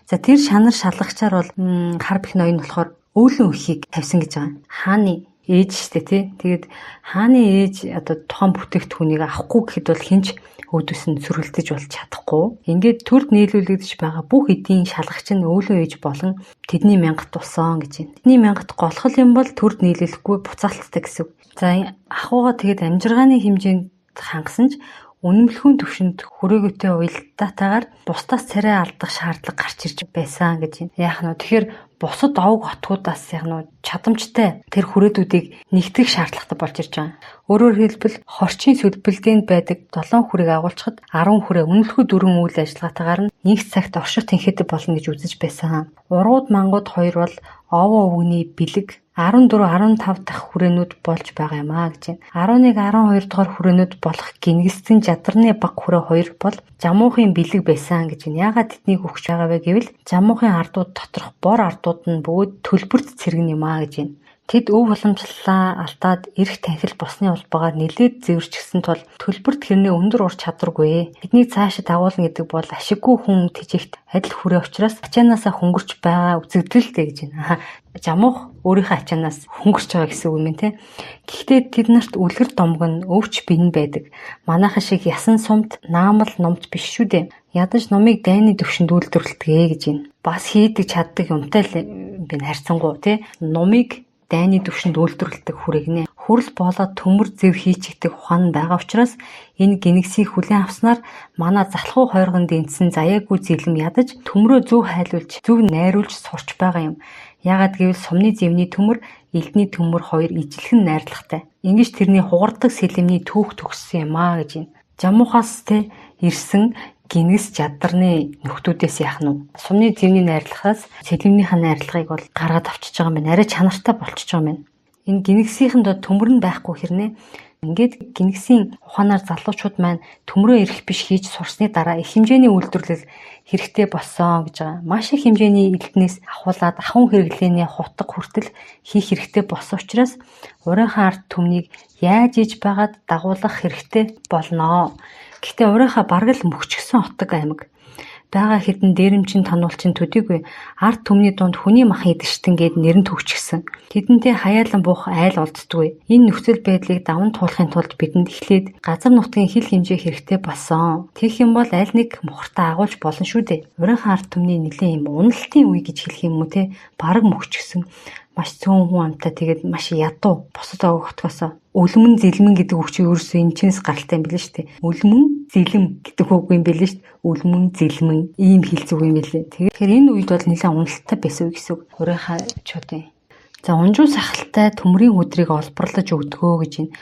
За тэр чанар шалгагчаар бол хар бих ноён болохоор өөлөн өхийг тавьсан гэж байгаа. Хааны ээж штэ тий. Тэгээд хааны ээж одоо тухайн бүтээгдэхүүнийг авахгүй гэхэд бол хинч өөдөөс нь сөргөлдөж бол чадахгүй. Ингээд төрд нийлүүлэгдэж байгаа бүх эдийн шалгагч нь өөлөн ээж болон тэдний мянгат тулсан гэж байна. Тэдний мянгат голхол юм бол төрд нийлүүлэхгүй буцаалттай гэсэн. За ахуйгаа тэгээд амжиргааны хэмжээнд хангасан ч үнэмлэхүүн төвшөнд хүрөөгөөтэй уялдаатайгаар бусдаас царай алдах шаардлага гарч ирж байсан гэж байна. Яах нь вэ? Тэгэхээр бусад овг хотгуудаас яг нь чадамжтай тэр хүрээдүүдийг нэгтгэх шаардлагатай болж ирж байгаа. Өөрөөр хэлбэл хорчийн сүлбэлдээнд байдаг 7 хүрээг агуулчихад 10 хүрээ үнэлэхүй дөрвөн үйл ажиллагаатайгаар нь нэг цагт орших тэнхээтэй болно гэж үзэж байсан. Урууд мангууд хоёр бол овоо өвгөний бэлэг 14 15 дахь хүрээнүүд болж байгаа юм а гэж байна. 11 12 дугаар хүрээнүүд болох гингэсцэн жадарны баг хүрээ хоёр бол жамуухын бэлэг байсан гэж байна. Яагаад тэднийг өгч байгаа вэ гэвэл жамуухын ардууд доторх бор ардууд нь бөгөөд төлбөрт цэргэн юм а гэж байна. Тэд өв уламжлалаа алдаад эрх танхил босны улбагаар нэлээд зэвэрчгсэн тул төлбөрт хэрнээ өндөр ур чадваргүй. Тэднийг цаашид дагуулна гэдэг бол ашиггүй хүн тэжээхт адил хүрээ учраас ачаанаасаа хөнгөрч байгаа үзэгдэлтэй гэж байна. Жамуух өөрийнхөө ачаанаас хөнгөрч байгаа гэсэн үг юм те. Гэхдээ тэд нарт үлгэр домог нь өвч бин байдаг. Манайхан шиг ясан сумт наамал номт биш шүү дээ. Ядаж номыг дайны төвшөнд үйлдвэрлэдэг гэж байна. Бас хийдэг чаддаг юмтай л би харьцангуй те. Номыг дайны төвшөнд үйлдвэрлэдэг хүрэгнэ. Хүрл болоод төмөр зэв хийчихдэг ухаан байгаа учраас энэ гинэгсийг хүлээн авснаар манай залхуу хойргонд дэнцсэн заяагүй зэлэм ядаж төмрөө зөв хайлуулж зөв найруулж сурч байгаа юм. Яагаад гэвэл сумны зэвний төмөр, элдний төмөр хоёр ижилхэн найрлагатай. Ингэж тэрний хугардаг сэлэмний түүх төгссөн юм аа гэж байна. Жамуухаас те ирсэн гинэс жадарны нөхдүүдээс яах нь вэ? Сумны зэвний найрлагаас сэлэмнийхээ найрлагыг бол гаргаад авчиж байгаа юм байна. Арай чанартай болчихж байгаа юм байна. Энэ гинэсийнхэн дод төмөр нь байхгүй хэрнээ. Ингээд гинэсийн ухаанаар залуучууд маань төмрөө эрх биш хийж сурсны дараа их хэмжээний үйлдвэрлэл хэрэгтэй болсон гэж байгаа. Маш их хэмжээний элднээс ахуулаад ахуйн хэрэглээний хутга хүртэл хийх хэрэгтэй болсон учраас урынхаа ард түмнийг яаж иж байгаад дагуулах хэрэгтэй болноо. Гэхдээ урынхаа бараг л мөхчихсөн отог аймаг. Байгаа хэдэн дээрэмчин тануулчин төдийгүй ард түмний дунд хүний мах идэгчтэн гээд нэр нь төгчгсөн. Тэдэнтэй хаяалан буух айл олддгүй. Энэ нөхцөл байдлыг даван туулахын тулд бидэнд эхлээд газар нутгийн хил хэмжээ хэрэгтэй болсон. Тэгэх юм бол аль нэг мухартаа агуулж болно шүү дээ. Урынхаа ард түмний нэлээд юм уналтын үе гэж хэлэх юм уу те? Бараг мөхчихсөн. Маш цөөн хүн амтай тэгээд маш ядуу бусад овог хотгоос өлмөн зэлмэн гэдэг үг чинь ерөөсөө энэ чинээс гаралтай юм билээ шүү дээ. Өлмөн зэлэм гэдэг үг юм билээ шүү дээ. Өлмөн зэлмэн ийм хэлц үг юм билээ. Тэгэхээр энэ үед бол нэлээд уналттай байсан үе гэсэн үг. Урынхаа чуудын. За унжуу сахалтай төмрийн өдрийг олборлож өгдгөө гэж байна.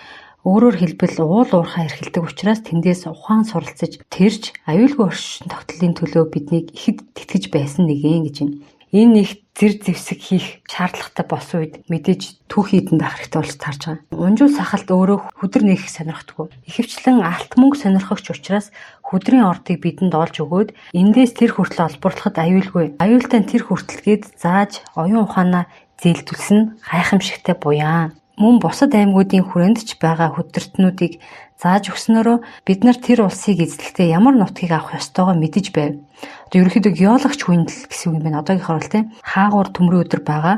Өөрөөр хэлбэл уул уурхай эрхэлдэг учраас тэндээс ухаан суралцаж тэрч аюулгүй орчин тогтлын төлөө биднийг ихэд тэтгэж байсан нэгэн гэж байна. Энэ их зэр зэвсэг хийх шаардлагатай болсон үед мэдээж түүхий эдэнд байх хэрэгтэй болж таарч байгаа. Унжуу сахалт өөрөө хүдэр нээх сонирхдаггүй. Ихэвчлэн алт мөнгө сонирхогч учраас хүдрийн ордыг бидэнд олж өгөөд эндээс тэр хүртэл олборлоход аюулгүй. Аюултай нь тэр хүртэл гээд зааж оюун ухаанаа зээлдүүлсэн гайхамшигтай буяан. Мөн бусад аймагуудын хүрээнд ч байгаа хүдэртнүүдийг зааж өгснөөрөө бид нар тэр улсыг эзлэхдээ ямар нутгийг авах ёстойгоо мэдэж байв. Одоо ерөнхийдөө геологч хүндэл гэсэн үг юм байна. Одоогийнхоор бол тийм хаагуур төмрийн өдөр байгаа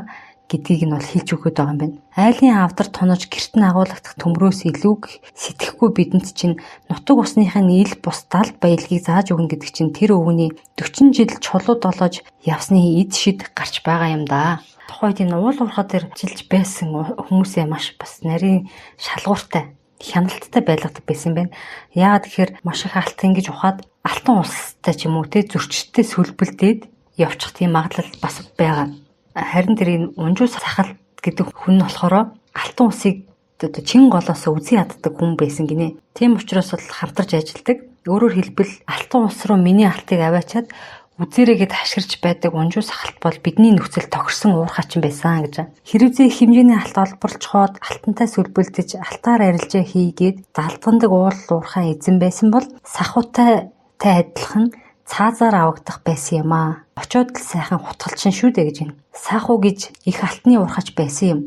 гэдгийг нь бол хэлж өгöd байгаа юм байна. Айлын авдар тонож гэрт нь агуулгадах төмрөөс илүү сэтгэхгүй бидэнд чинь нутаг усных нь ил бус далд баялагийг зааж өгнө гэдэг чинь тэр өвгөний 40 жил чулуу долоож явсны эд шид гарч байгаа юм да. Тухайд энэ уул уурхай дээр ажиллаж байсан хүмүүсээ маш бас нарийн шалгууртай, хяналттай байлгадаг байсан юм байна. Яагаад гэхээр маш их алт ингэж ухаад алтан улстай ч юм уу те зөрчилтэй сүлбэлдээд явчих тийм магадлал бас байгаа. Харин тэр энэ унжуу сахалт гэдэг хүн нь болохоор алтан усыг одоо чин голоос үзэн яддаг хүн байсан гинэ. Тийм учраас бол хамтарч ажилладаг. Өөрөөр хэлбэл алтан ус руу миний алтыг аваачаад үзээрэгээд хашгирч байдаг унжуу сахалт бол бидний нөхцөл тохирсон уурхайчин байсан гэж. Хэрвээ их хэмжээний алт олборлцоход алтантай сүлбэлдэж алтаар арилжаа хийгээд далдгандаг уул уурхай эзэн байсан бол сахуутай адилхан цаазаар авагдах байсан юм аа. Очоод л сайхан хутгалчин шүү дээ гэж байна. Сахуу гэж их алтны уурхач байсан юм.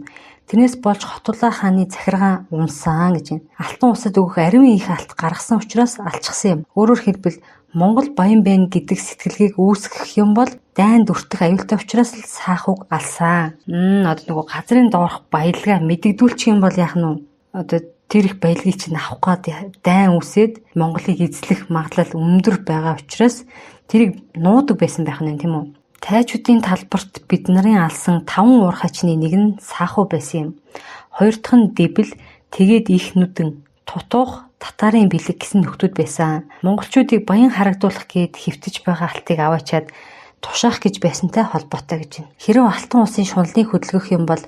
Тэрнээс болж Хотулаа хааны захиргаан унсан гэж байна. Алтан усад өгөх ариун их алт гаргасан учраас алчсан юм. Өөрөөр хэлбэл Монгол баян байна гэдэг сэтгэлгээг үүсгэх юм бол дайнд өртөх аюултай учраас л саахууг алсан. Одоо нөгөө газрын доорх баялгаа мэдэгдүүлчих юм бол яах нь вэ? Одоо тэр их баялагийг чинь авах гээд дайн үүсээд Монголыг эзлэх магадлал өндөр байгаа учраас тэрийг нуудаг байсан байх нь тийм үү? Тайчуудын талбарт бид нарын алсан 5 уурхайчны нэг нь саахуу байсан юм. Хоёр дахь нь дэбэл, тэгээд их нүдэн, тутуух, татарын бэлэг гэсэн нөхдүүд байсан. Монголчуудыг баян харагдуулах гээд хэвтэж байгаа алтыг аваачаад тушаах гэж байсантай холбоотой гэж байна. Хэрв алтан улсын шунлыг хөдөлгөх юм бол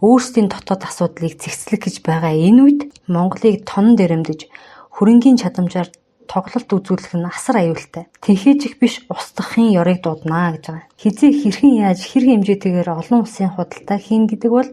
өөрсдийн дотоод асуудлыг зэгцлэх гэж байгаа энэ үед Монголыг тонон дэрэмдэж хөрөнгийн чадамжаар тоглолт үзүүлэх нь асар аюултай. Тэхээж их биш устгахын ёрыг дууднаа гэж байгаа. Хизээ хэрхэн яаж хэр хэмжээтэйгээр олон улсын худалдаа хийн гэдэг бол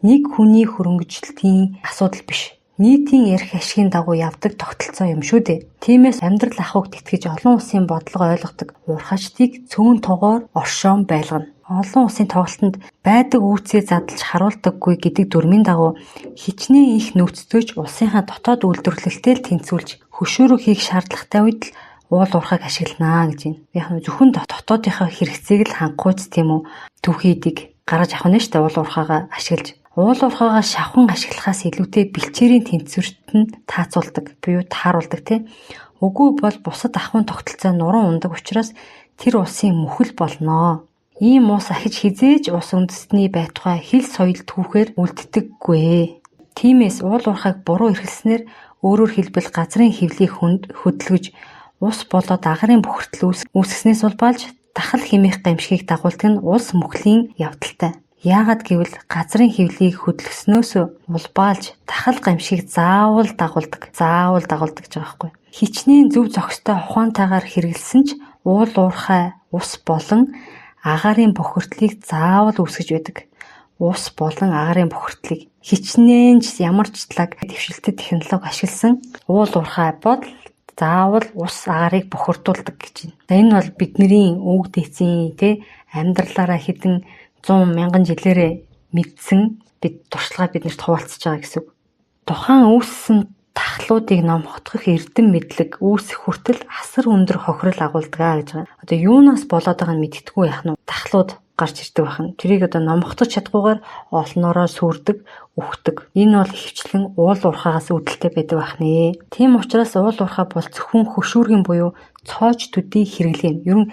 нэг хүний хөрөнгөжлөлтийн асуудал биш. Нийтийн эрх ашигын дагуу явдаг тогтолцоо юм шүү дээ. Тиймээс амьдрал ахуйг тэтгэж олон улсын бодлого ойлгодог уурхайчдыг цөөн тогоор оршоон байлгана. Олон улсын тоглолтод байдаг үүцээ задлж харуулдаггүй гэдэг дүрмийн дагуу хичнээн их нөөцтэй ч улсынхаа дотоод үйлдвэрлэлтэй л тэнцвүүлж хөшөөрөг хийх шаардлагатай үед л уул уурхайг ашигланаа гэж байна. Яг нь зөвхөн дотоодынхаа хэрэгцээг л хангахуйц тийм үү түүхий эдийг гаргаж авах нь шүү дээ уул уурхайгаа ашиглаж. Уул уурхайгаа шавхан ашиглахаас илүүтэй бэлчээрийн тэнцвэрт нь таацуулдаг буюу тааруулдаг тийм. Үгүй бол бусад ахуйн тогтолцоо нуруу ундаг учраас тэр улсын мөхөл болноо. Ийм ус ахиж хизээж ус үндэстний байтугай хил соёл түүхээр үлддэггүй. Тиймээс уул уурхайг буруу эрхэлснээр өөрөөр хэлбэл газрын хэвлийг хөдөлгөж ус болоод агарын бохирдол үүсгэснээс улбаалж дахал хэмээх гамшигыг дагуулдаг нь улс мөхлийн явдалтай. Яагаад гэвэл газрын хэвлийг хөдөлгснөөс улбаалж дахал гамшигыг заавал дагуулдаг. Заавал дагуулдаг гэж байгаа байхгүй. Хичнээн зөв зохистой ухаантайгаар хэрэгэлсэн ч уул уурхай ус болон агаарын бохирдлыг заавал үүсгэж байдаг. Ус болон агаарын бохирдлыг хичнээн ч ямар ч талаг дэвшилтэт технологи ашигласан уул уурхай бол заавал ус агарыг бохирдуулдаг гэж байна. За энэ бол бидний өвөг дээдсийн тэ амьдралаараа хэдэн 100 мянган жилээрээ мэдсэн бид туршлага биднэрт хуваалцаж байгаа гэсэн үг. Тухайн үүссэн тахлуудыг номхотгох эрдэм мэдлэг үүсэх хүртэл асар өндөр хохирол агуулдаг гэж байгаа. Одоо юунаас болоод байгааг нь мэддэггүй яах нь тахлууд гарч ирдэг байх нь. Тэрийг одоо номхотгож чадахгүйгээр олноороо сүрдэг, үхдэг. Энэ бол ихэвчлэн уул уурхаагаас үүдэлтэй байдаг байх нэ. Тийм учраас уул уурхай бол зөвхөн хөшүүргийн буюу цоож төдий хэрэглээ юм. Ер нь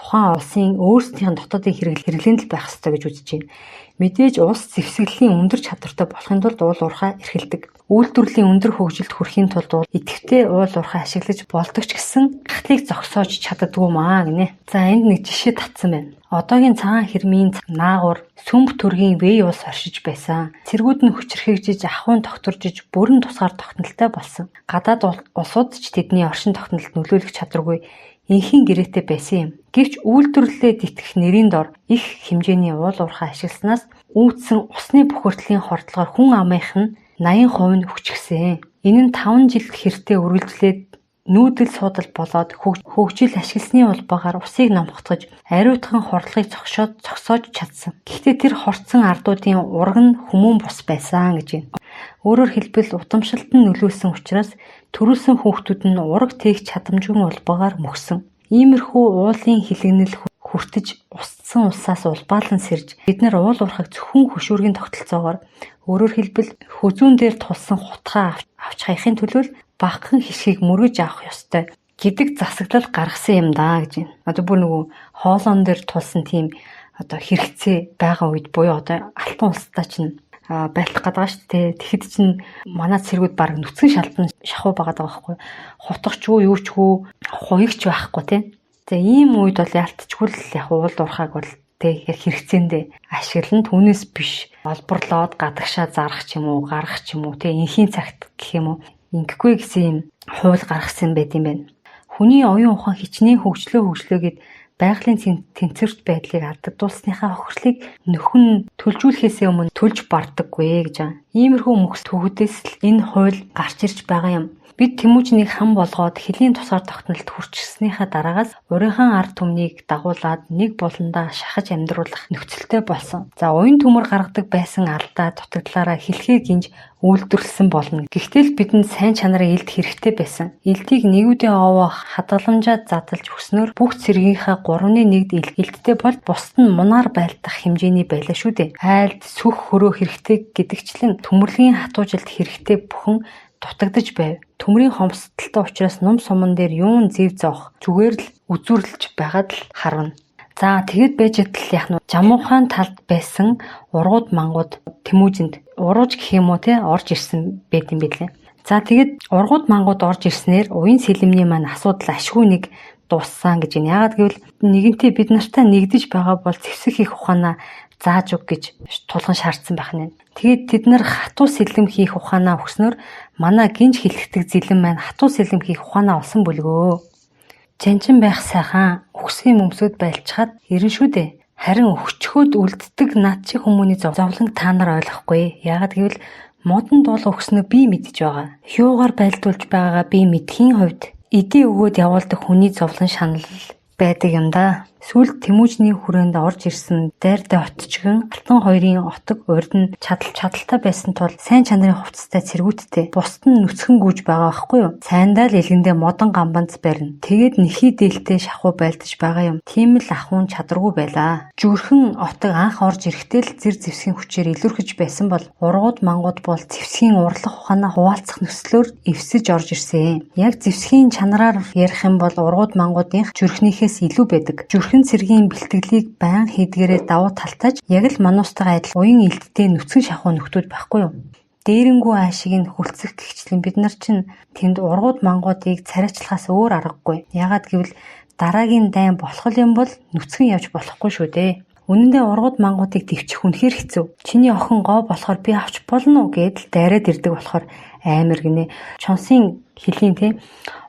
тухайн улсын өөрсдийнх нь дотоодын хэрэглээнд л байх ёстой гэж үзэж байна. Мэдээж улс зэвсэглэлийн өндөр чадвартай болохын тулд уул уурхай эрхэлдэг. Үйлдвэрлэлийн өндөр хөгжилд хүрэхийн тулд идэвхтэй уул уурхай ашиглаж болдог ч гэсэн гахлыг зогсоож чаддаггүй маа гинэ. За энд нэг жишээ татсан байна. Одоогийн цагаан хэрмийн наагур сүмб төргийн вэй улс оршиж байсан. Цэргүүд нь хүчрхэгжиж, ахуйн тогтворжиж, бүрэн тусгаар тогтнолтой болсон. Гадаад улсууд ч тэдний оршин тогтнолд нөлөөлөх чадваргүй энхийн гэрээтэй байсан юм. Гэвч үйлдвэрлэлээ тэтгэх нэрийн дор их хэмжээний уул уурхай ашигласнаас үүссэн усны бохирдлын хордлогоор хүн амынх нь 80% нь үхчихсэн. Энэ нь 5 жил хэртэ үргэлжлээд нүүдэл суудал болоод хөгжил ашигласны улбаагаар усыг номхотгож ариутхан хордлогыг зогсоож чадсан. Гэхдээ тэр хорцсон ардуудын ураг нь хүмүүн бус байсан гэж байна. Өөрөөр хэлбэл удамшилт нь нөлөөлсөн учраас төрүүлсэн хүүхдүүд нь ураг тээх чадамжгүй улбаагаар мөхсөн. Иймэрхүү уулын хилэгнэл хүртэж устсан улсаас улбаалан сэрж бид нар уул уурхайг зөвхөн хөшүүргийн тогтолцоогоор, өөрөөр хэлбэл хөзүүн дээр тулсан хутгаа авч хаяхын төлөө багахан хишгийг мөргөж авах ёстой гэдэг засаглал гаргасан юм даа гэж байна. Одоо бүр нөгөө хоолон дээр тулсан тийм одоо хэрэгцээ байгаа үед буюу одоо алтан улстай чинь байлтах гэдэг байгаа шүү дээ. Тэгэхэд чинь манай цэргүүд баг нүцгэн шалдан шахуу байгаа даа байхгүй. Хутгачгүй, юучгүй, хуягч байхгүй тий. За ийм үед бол ялтчгүй л яг уул уурхайг бол тэг яг хэрэгцээндээ ашиглан, түүнээс биш олборлоод гадагшаа зарах ч юм уу, гаргах ч юм уу тий, энхийн цагт гэх юм уу, ингэхгүй гэсэн юм хууль гаргасан байт юм байна. Хүний оюун ухаан хичнээн хөгжлөө гэд байгалийн тэнцвэрт байдлыг алдагдуулсныхаа хохирлыг нөхөн төлжүүлэхээсээ өмнө төлж бардаггүй гэж байгаа. Иймэрхүү мөхс төвхөдөөс л энэ хууль гарч ирж байгаа юм. Бид Тэмүүжнийг хам болгоод хөлийн тусгаар тогтнолд хүрчсэнийхээ дараагаас урынхан ард түмнийг дагуулад нэг буландаа шахаж амьдруулах нөхцөлтэй болсон. За уян төмөр гаргадаг байсан алдаа дутагдлаараа хэлхээ гинж үйлдвэрлэсэн болно. Гэхдээ л бидэнд сайн чанарын элд хэрэгтэй байсан. Элдийг нэгүүдийн овоо хадгаламжаа задлж өгснөөр бүх цэргийнхээ 3.1-д элдтэй бол бусд нь мунаар байлдах хэмжээний байлаа шүү дээ. Айлд сүх хөрөө хэрэгтэй гэдэгчлэн төмөрлөгийн хатуужилт хэрэгтэй бүхэн дутагдаж байв. Төмрийн хомсдолтой учраас нум суман дээр юун зэв зовх зүгээр л үзүүрлж байгаад л харвна. За тэгэд байж адил яг нь Жамуухаан талд байсан ургууд мангууд Тэмүүжинд урууж гэх юм уу те орж ирсэн байт юм билээ. За тэгэд ургууд мангууд орж ирснээр уян сэлэмний маань асуудал ашгүй нэг дууссан гэж байна. Яагаад гэвэл нэгэнтээ бид нартай нэгдэж байгаа бол зэвсэг хийх ухаанаа зааж өг гэж тулган шаардсан байх нь. Тэгээд тэд нар хатуу сэлэм хийх ухаанаа өгснөөр манай гинж хилэгдэг зэлэм маань хатуу сэлэм хийх ухаанаа олсон бүлгөө. Жанжин байх сайхан үхсгийн өмсөд байлчхад ирэн шүү дээ. Харин өгчхөөд үлддэг над шиг хүмүүний зовлонг та нар ойлгохгүй. Яагаад гэвэл модон дуул өгснөө би мэдж байгаа. Юугаар байлдуулж байгаагаа би мэдхийн хувьд эдээ өгөөд явуулдаг хүний зовлон шанал байдаг юм да. Сүүлд Тэмүүжний хүрээнд орж ирсэн дайртай отчгон Алтан хоёрын отог урд нь чадалтай байсан тул сайн чанарын хувцастай цэргүүдтэй бусд нь нүцгэн гүйж байгаа байхгүй юу? Сайндаа л элгэндээ модон гамбанц барина. Тэгээд нэхий дээлтэй шахуу байлдаж байгаа юм. Тийм л ахуун чадваргүй байлаа. Зүрхэн отог анх орж ирэхдээ л зэр зэвсгийн хүчээр илүүрхэж байсан бол ургууд мангууд бол зэвсгийн урлах ухаанаа хуваалцах нөхцлөөр эвсэж орж ирсэн. Яг зэвсгийн чанараар ярих юм бол ургууд мангуудынх зүрхнийхээс илүү байдаг. Зүрхэн цэргийн бэлтгэлийг баян хийдгээрээ давуу талтайж яг л мануустайгаа адил уян элдтэй нүцгэн шахуу нөхдүүд байхгүй юу? Дээрэнгүй аашиг нь хүлцэх гэгчлэн бид нар чинь тэнд ургууд мангуудыг царайчлахаас өөр аргагүй. Яагаад гэвэл дараагийн дайн болох юм бол нүцгэн явж болохгүй шүү дээ. Үнэн дээр ургууд мангуудыг төвчих үнэхээр хэцүү. Чиний охин гоо болохоор би авч болно уу гэдэл дайраад ирдэг болохоор амар гинэ. Чонсын хөлийн те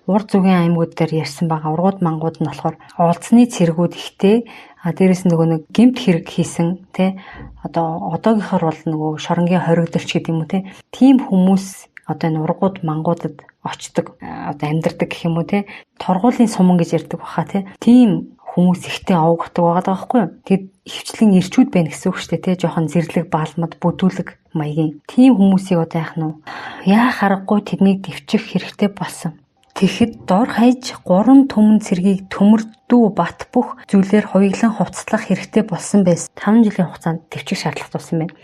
ур зүгийн аймагуд дээр ярьсан байгаа ургууд мангууд нь болохоор уулзны цэргүүд ихтэй, а дээрэс нөгөө нэг гэмт хэрэг хийсэн те одоо одоогийнхор бол нөгөө шоронгийн хоригдолч гэдэг юм уу те тийм хүмүүс одоо энэ ургууд мангуудад очдог, одоо амьдардаг гэх юм уу те торгуулийн суман гэж ярьдаг баха те тийм хүмүүс ихтэй овгодог байгаа байхгүй юу. Тэгэд ихэвчлэн ирчүүд байна гэсэн үг шүү дээ те жоохон зэрлэг баалмад бүдүүлэг маягийн тийм хүмүүсийг одоо яах нь яах аргагүй тэднийг төвчих хэрэгтэй болсон. Тэгэхэд дор хаяж 3 түмэн цэргийг төмөрдүү бат бөх зүйлээр хуяглан хувцаслах хэрэгтэй болсон байсан. 5 жилийн хугацаанд төвчих шаардлага тулсан байна.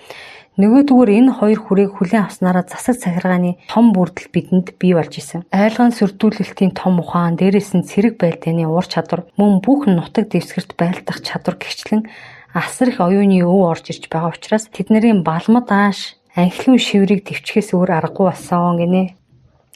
Нөгөөдгөр энэ хоёр хүрээг хүлээн авснараа засаг захиргааны том бүрдэл бидэнд бий болж исэн. Айлган сүрдүүлэлтийн том ухаан, дээрээс нь цэрэг байлдааны ур чадвар, мөн бүх нутаг дэвсгэрт байлдах чадвар гэгчлэн асар их оюуны өв орж ирж байгаа учраас тэдний балмад ааш анхлын шиврийг төвчхээс өөр аргагүй болсон гинэ.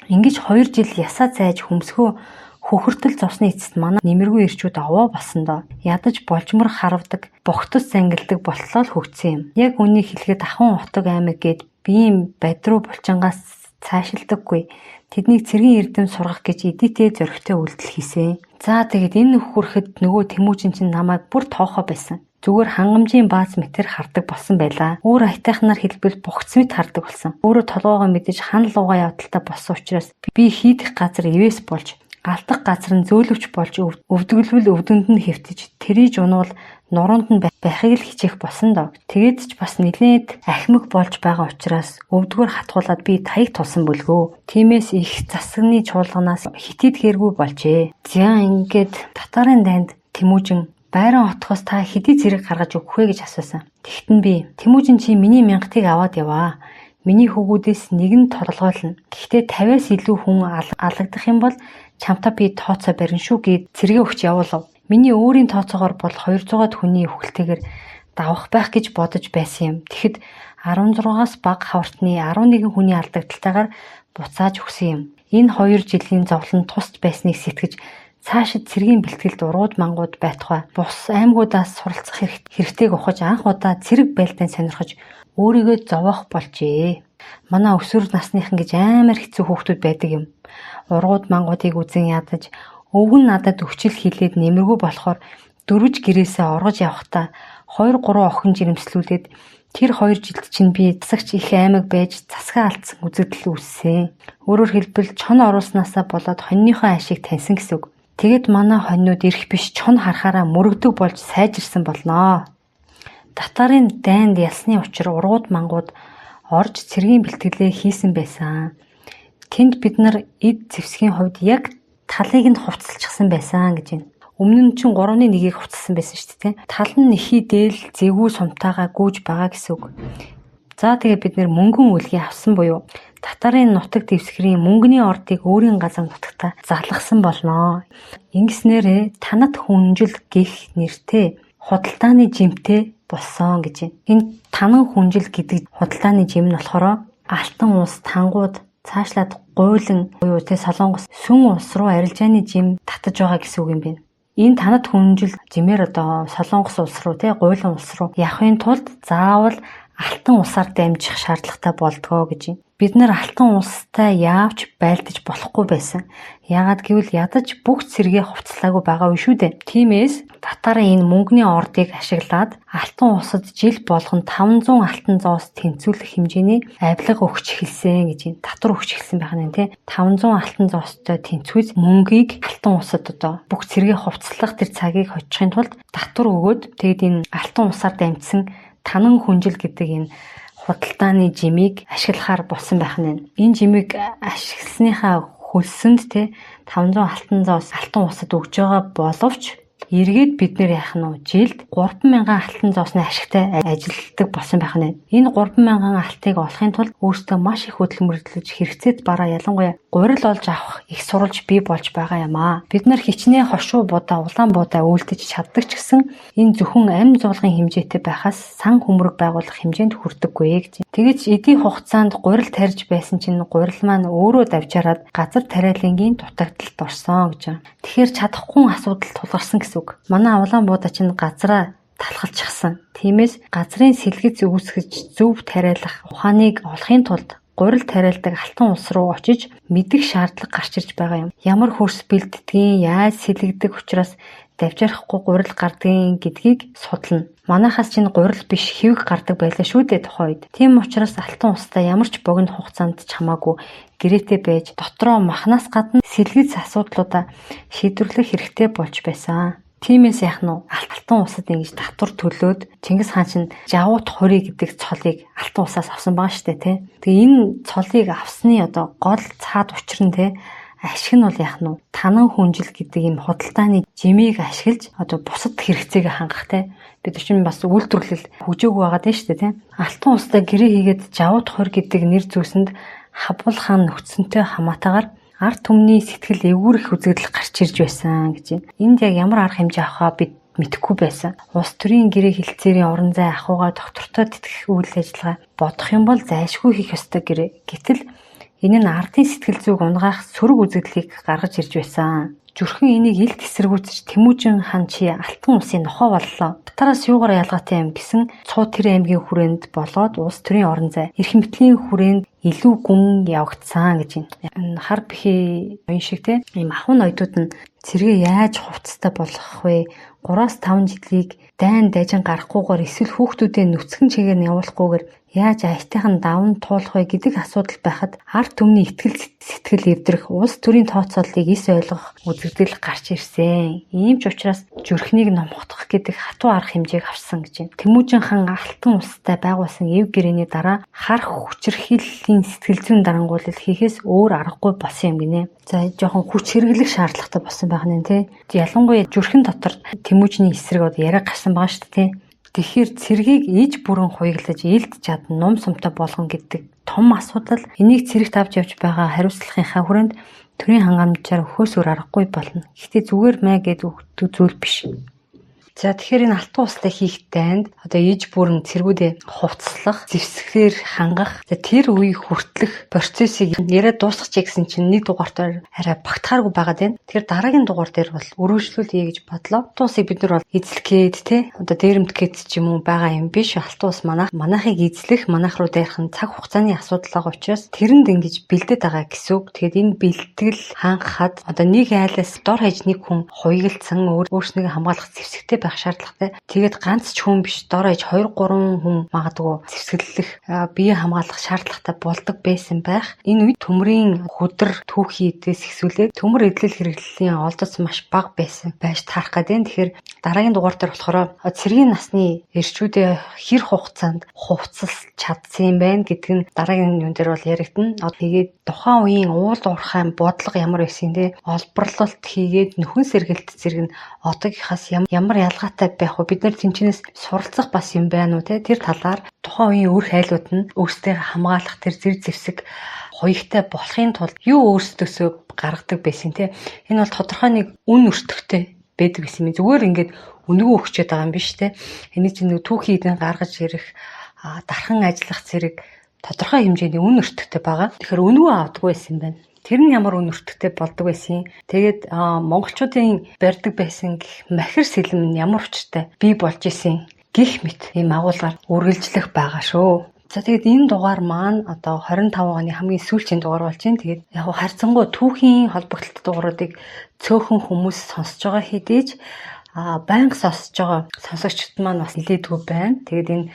Ингэж 2 жил ясаа зайж хөмсгөө хөхөртөл зовсны эцэст манай нэмэргүй ирчүүд овоо болсон доо. Ядаж болжмор харавдаг, богтос зангилдаг болтлоо л хөгжсөн юм. Яг үнийг хэлэхэд Ахын утаг аймаг гээд биеийн бадруу булчингаас цаашилдаггүй. Тэднийг цэргийн эрдэм сургах гэж эдитээ зоригтой үйлдэл хийсэн. За тэгээд энэ хүрэхэд нөгөө Тэмүүжин чинь намайг бүр тоохоо байсан. Зүгээр хангамжийн бааз мэтэр хардаг болсон байлаа. Өөр аятайхнаар хэлбэл бугц мэт хардаг болсон. Өөрөө толгоогоо мэдэж хан луугаа явдалтай болсон учраас би хийдэх газар ивэс болж, алтах газар нь зөөлөвч болж, өвдөглөвл өвдөнд нь хэвтэж, тэрийж унвал нуруунд нь байхыг л хичээх болсон доо. Тэгээд ч бас нилээд ахмаг болж байгаа учраас өвдгөр хатгуулад би таяг тулсан бүлгөө. Тиймээс их засагны чуулганаас хитэд хэргүй болжээ. За ингээд татарын дайнд Тэмүүжин Байран отхоос та хэдий зэрэг гаргаж өгөх вэ гэж асуусан. Тэгтэн би Тэмүүжин чи миний мянгатыг аваад яваа. Миний хүүгүүдээс нэг нь толгойлно. Гэхдээ 50-аас илүү хүн алагдах юм бол чамтай би тооцоо барина шүү гэд цэргээ өгч явуулав. Миний өөрийн тооцоогоор бол 200-аад хүний өхөлтэйгээр давах байх гэж бодож байсан юм. Тэгэхэд 16-аас бага хавртны 11 хүний алдагдалтайгаар буцааж өгсөн юм. Энэ 2 жилийн зовлон тусч байсныг сэтгэж цаашид цэргийн бэлтгэлд ургууд мангууд байтугай бус аймагудаас суралцах хэрэгтэйг ухаж анх удаа цэрэг байлдаан сонирхож өөрийгөө зовоох болжээ. Манай өсвөр насныхан гэж амар хэцүү хүүхдүүд байдаг юм. Ургууд мангуудыг үзен ядаж өвгөн надад өвчл хилээд нэмэргүй болохоор дөрвж гэрээсээ оргож явахдаа 2 3 охин жирэмслүүлээд тэр 2 жилд чинь би засагч их аймаг байж засгаа алдсан үзэгдэл үүссэн. Өөрөөр хэлбэл чон оруулснаасаа болоод хоньныхоо ашиг таньсан гэсэн үг. Тэгэд манай хоньнууд ирэх биш чон харахаараа мөрөгдөг болж сайжирсан болноо. Татарын дайнд ялсны учир ургууд мангууд орж цэргийн бэлтгэлээ хийсэн байсан. Тэнд бид нар эд зэвсгийн хувьд яг талыг нь хувцалчихсан байсан гэж байна. Өмнө нь чинь 3-1-ийг хувцалсан байсан шүү дээ. Тал нь нэхий дээл зэвгүү сумтайгаа гүйж байгаа гэсэн үг. За тэгээ бид нэр мөнгөн үлгийг авсан буюу татарын нутаг дэвсгэрийн мөнгөний ордыг өөрийн газар нутагта залгасан болноо. Ингэснээрээ танат хүнжил гэх нэртэй худалдааны жимтэй болсон гэж байна. Энэ танан хүнжил гэдэг худалдааны жим нь болохоор Алтан улс тангууд цаашлаад гуйлан буюу тэ Солонгос сүн улс руу арилжааны жим татаж байгаа гэсэн үг юм байна. Энэ танат хүнжил жимээр одоо Солонгос улс руу тэ гуйлан улс руу явахын тулд заавал Алтан улсаар дамжих шаардлагатай болдгоо гэж байна. Бид нар Алтан улстай яавч байлдаж болохгүй байсан. Яагаад гэвэл ядаж бүх цэргээ хувцлаагүй байгаа үе шүү дээ. Тиймээс татарын энэ мөнгөний ордыг ашиглаад Алтан улсад жил болгон 500 алтан зоос тэнцвүүлэх хэмжээний авилга өгч эхэлсэн гэж байна. Татвар өгч эхэлсэн байх нь тий. 500 алтан зоостой тэнцвүүц мөнгийг Алтан улсад одоо бүх цэргээ хувцлах тэр цагийг хожихын тулд татвар өгөөд тэгээд энэ Алтан улсаар дамжсан танан хүнжил гэдэг энэ худалдааны жимийг ашиглахаар болсон байх нь. Энэ жимийг ашигласныхаа хөлсөнд те 500 алтан зоос алтан усад өгж байгаа боловч эргээд бид нэр яах нь вэ? Жилд 3000 алтан зоосны ашигтай ажилладаг болсон байх нь. Энэ 3000 алтыг олохын тулд өөрсдөө маш их хөдөлмөрлөж хэрэгцээд бараа ялангуяа гурил олж авах их сурвалж бий болж байгаа юм аа. Бид нар хичнээн хошуу будаа, улаан будаа үйлдэж чаддаг ч гэсэн энэ зөвхөн амь зуулгын хэмжээтэй байхаас сан хөмрөг байгуулах хэмжээнд хүрдэггүй гэж. Тэгэж эдийн хугацаанд гурил тарьж байсан чинь гурил маань өөрөө давжаараад газар тариалангийн дутагдалд орсон гэж. Тэгэхээр чадахгүй асуудал тулгарсан гэсэн үг. Манай улаан буудаа чинь газраа талхалчихсан. Тиймээс газрын сэлгэц үүсгэж зөв тариалах ухааныг олохын тулд гурил тариалдаг алтан улс руу очиж мэдэх шаардлага гарч ирж байгаа юм. Ямар хөрс бэлддгийг, яаж сэлгдэг учраас давжаарахгүй гурил гардгийн гэдгийг судлана. Манайхаас чинь гурил биш хэвэг гардаг байлаа шүү дээ тухайн үед. Тийм учраас алтан устай ямар ч богино хугацаанд ч хамаагүй гэрээтэй байж дотроо махнаас гадна сэлгэц асуудлуудаа шийдвэрлэх хэрэгтэй болж байсан. Тиймээс яах нь алтан усад ингэж татвар төлөөд Чингис хаан чинь Жавуут хурий гэдэг цолыг алтан усаас авсан байгаа шүү дээ, тий. Тэгээ энэ цолыг авсны одоо гол цаад учир нь тий ашиг нь бол яах нь танан хүнжил гэдэг ийм худалдааны жимийг ашиглаж одоо бусад хэрэгцээг хангах тий. Бид чинь бас үйлдвэрлэл хөгжөөгүй байгаа дээ шүү дээ, тий. Алтан устай гэрээ хийгээд Жавуут хур гэдэг нэр зүүсэнд Хабул хаан нөхцөнтэй хамаатайгаар ард түмний сэтгэл эвгүүрэх үзэгдэл гарч ирж байсан гэж байна. Энд яг ямар арга хэмжээ авахаа бид мэдэхгүй байсан. Улс төрийн гэрээ хэлтсээрийн орон зай ахуйгаа доктортой тэтгэх үйл ажиллагаа бодох юм бол зайлшгүй хийх ёстой гэрээ. Гэтэл энэ нь ардын сэтгэл зүйг унгаах сөрөг үзэгдлийг гаргаж ирж байсан. Зүрхэн энийг илт эсэргүүцэж Тэмүүжин хан чи Алтан улсын нохой боллоо. Татараас юугаар ялгаатай юм гэсэн цуу тэр аймгийн хүрээнд болоод улс төрийн орон зай эрх мэдлийн хүрээнд илүү гүн явагдсан гэж байна. Хар бихи оюун шиг те ийм ахуй ноёдууд нь цэргээ яаж хувцастай болгох вэ? 3-5 жилийг дайн дажин гарахгүйгээр эсвэл хүүхдүүдээ нүцгэн чигээр нь явуулахгүйгээр яаж аятайхан даван туулах вэ гэдэг асуудал байхад ард түмний итгэл сэтгэл эвдрэх, улс төрийн тооцооллыг ис ойлгох үзэгдэл гарч ирсэн. Ийм ч учраас зүрхнийг номхотгох гэдэг хатуу арга хэмжээг авсан гэж байна. Тэмүүжин хан Алтан улстай байгуулсан эв гэрээний дараа хар хүчирхийллийн сэтгэл зүйн дарангуйлал хийхээс өөр аргагүй болсон юм гинэ. За жоохон хүч хэрэглэх шаардлагатай болсон байх нь тий. Ялангуяа зүрхэн дотор Тэмүүжний эсрэг одоо яриа гарсан байгаа шүү дээ тий. Тэгэхээр цэргийг иж бүрэн хуйглаж илд чадан нум сумтай болгоно гэдэг том асуудал. Энийг цэрэгт авч явж байгаа хариуцлагынхаа хүрээнд төрийн хангамжаар өхөөс өөр аргагүй болно. Гэхдээ зүгээр мэ гэдэг өгдөг зүйл биш. За тэгэхээр энэ Алтан улстай хийх дайнд одоо иж бүрэн цэргүүдээ хувцаслах, зэвсгээр хангах, за тэр үе хүртлэх процессыг яриа дуусгачих гэсэн чинь нэг дугаартаар арай багтахааргүй байгаад байна. Тэгэхээр дараагийн дугаар дээр бол өргөжлүүлье гэж бодлоо. Алтан улсыг бид нар бол эзлэх гээд те одоо дээрэмдэх гээд ч юм уу байгаа юм биш. Алтан улс манайхыг эзлэх, манайх руу дайрах нь цаг хугацааны асуудал байгаа учраас тэрэнд ингэж бэлдээд байгаа гэсэн үг. Тэгэхээр энэ бэлтгэл хангахад одоо нэг айлаас дор хаяж нэг хүн хуйгалдсан өөрснийгөө хамгаалах зэвсэгтэй байх шаардлагатай. Тэгээд ганц ч хүн биш, дор хаяж 2 3 хүн магадгүй зэвсэглэх, бие хамгаалах шаардлагатай болдог байсан байх. Энэ үед төмрийн хүдэр түүхий эдээс ихсүүлээд төмөр эдлэл хэрэглэлийн олдоц маш бага байсан байж таарах гэдэг. Тэгэхээр дараагийн дугаар дээр болохоор цэргийн насны эрчүүдээ хэр хугацаанд хувцас чадсан юм байна гэдэг нь дараагийн юун дээр бол яригдана. Тэгээд тухайн үеийн уул уурхайн бодлого ямар байсан те, олборлолт хийгээд нөхөн сэргэлт зэрэг нь одоогийнхаас ямар ялгаатай байх вэ? Бид нар тэнчнээс суралцах бас юм байна уу те? Тэр талаар тухайн үеийн үр хайлууд нь өөрсдөө хамгаалах тэр зэрэг зэвсэг хуягтай болохын тулд юу өөрсдөөсөө гаргадаг байсан те? Энэ бол тодорхой нэг үн өртөгтэй байдаг гэсэн юм. Зүгээр ингээд өнгөө өгчөөд байгаа юм биш те? Эний чинь нэг түүхийн эдэн гаргаж ирэх дархан ажиллах зэрэг тодорхой хэмжээний үн өртөгтэй байгаа. Тэгэхээр өнгөө авдаггүй байсан юм байна. Тэр нь ямар үн өртөгтэй болдог байсан. Тэгээд монголчуудын барьдаг байсан гэх махир сэлэм нь ямар учиртай бий болж исэн гих мэт ийм агуулгаар үргэлжлэх байгаа шүү. За тэгээд энэ дугаар маань одоо 25 оны хамгийн сүүлчийн дугаар болж байна. Тэгээд яг харьцангуй түүхийн холбогдлолт дугааруудыг цөөхөн хүмүүс сонсож байгаа хэдий ч байнга сонсож байгаа сонсогчд маань бас нэлээдгүй байна. Тэгээд энэ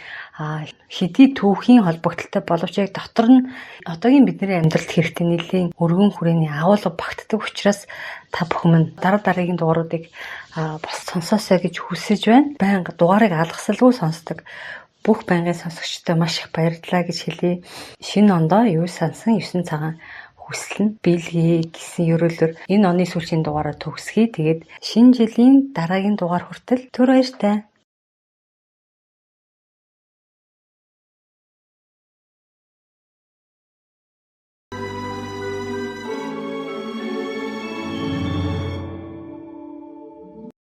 хэдий түүхийн холбогдлолтой боловч яг дотор нь одоогийн бидний амьдралд хэрэгтэй нэлийн өргөн хүрээний агуулга багтдаг учраас та бүхэн минь дараа дараагийн дугааруудыг бас сонсоосой гэж хүсэж байна. Байнга дугаарыг алгасалгүй сонсдог бүх байнгын сонсогчдод маш их баярлалаа гэж хэлье. Шинэ ондоо юу сансан 9 цагаан хүсэл нь биелгэе гэсэн ерөөлөөр энэ оны сүүлчийн дугаараа төгсгөе. Тэгээд шинэ жилийн дараагийн дугаар хүртэл түр баяртай.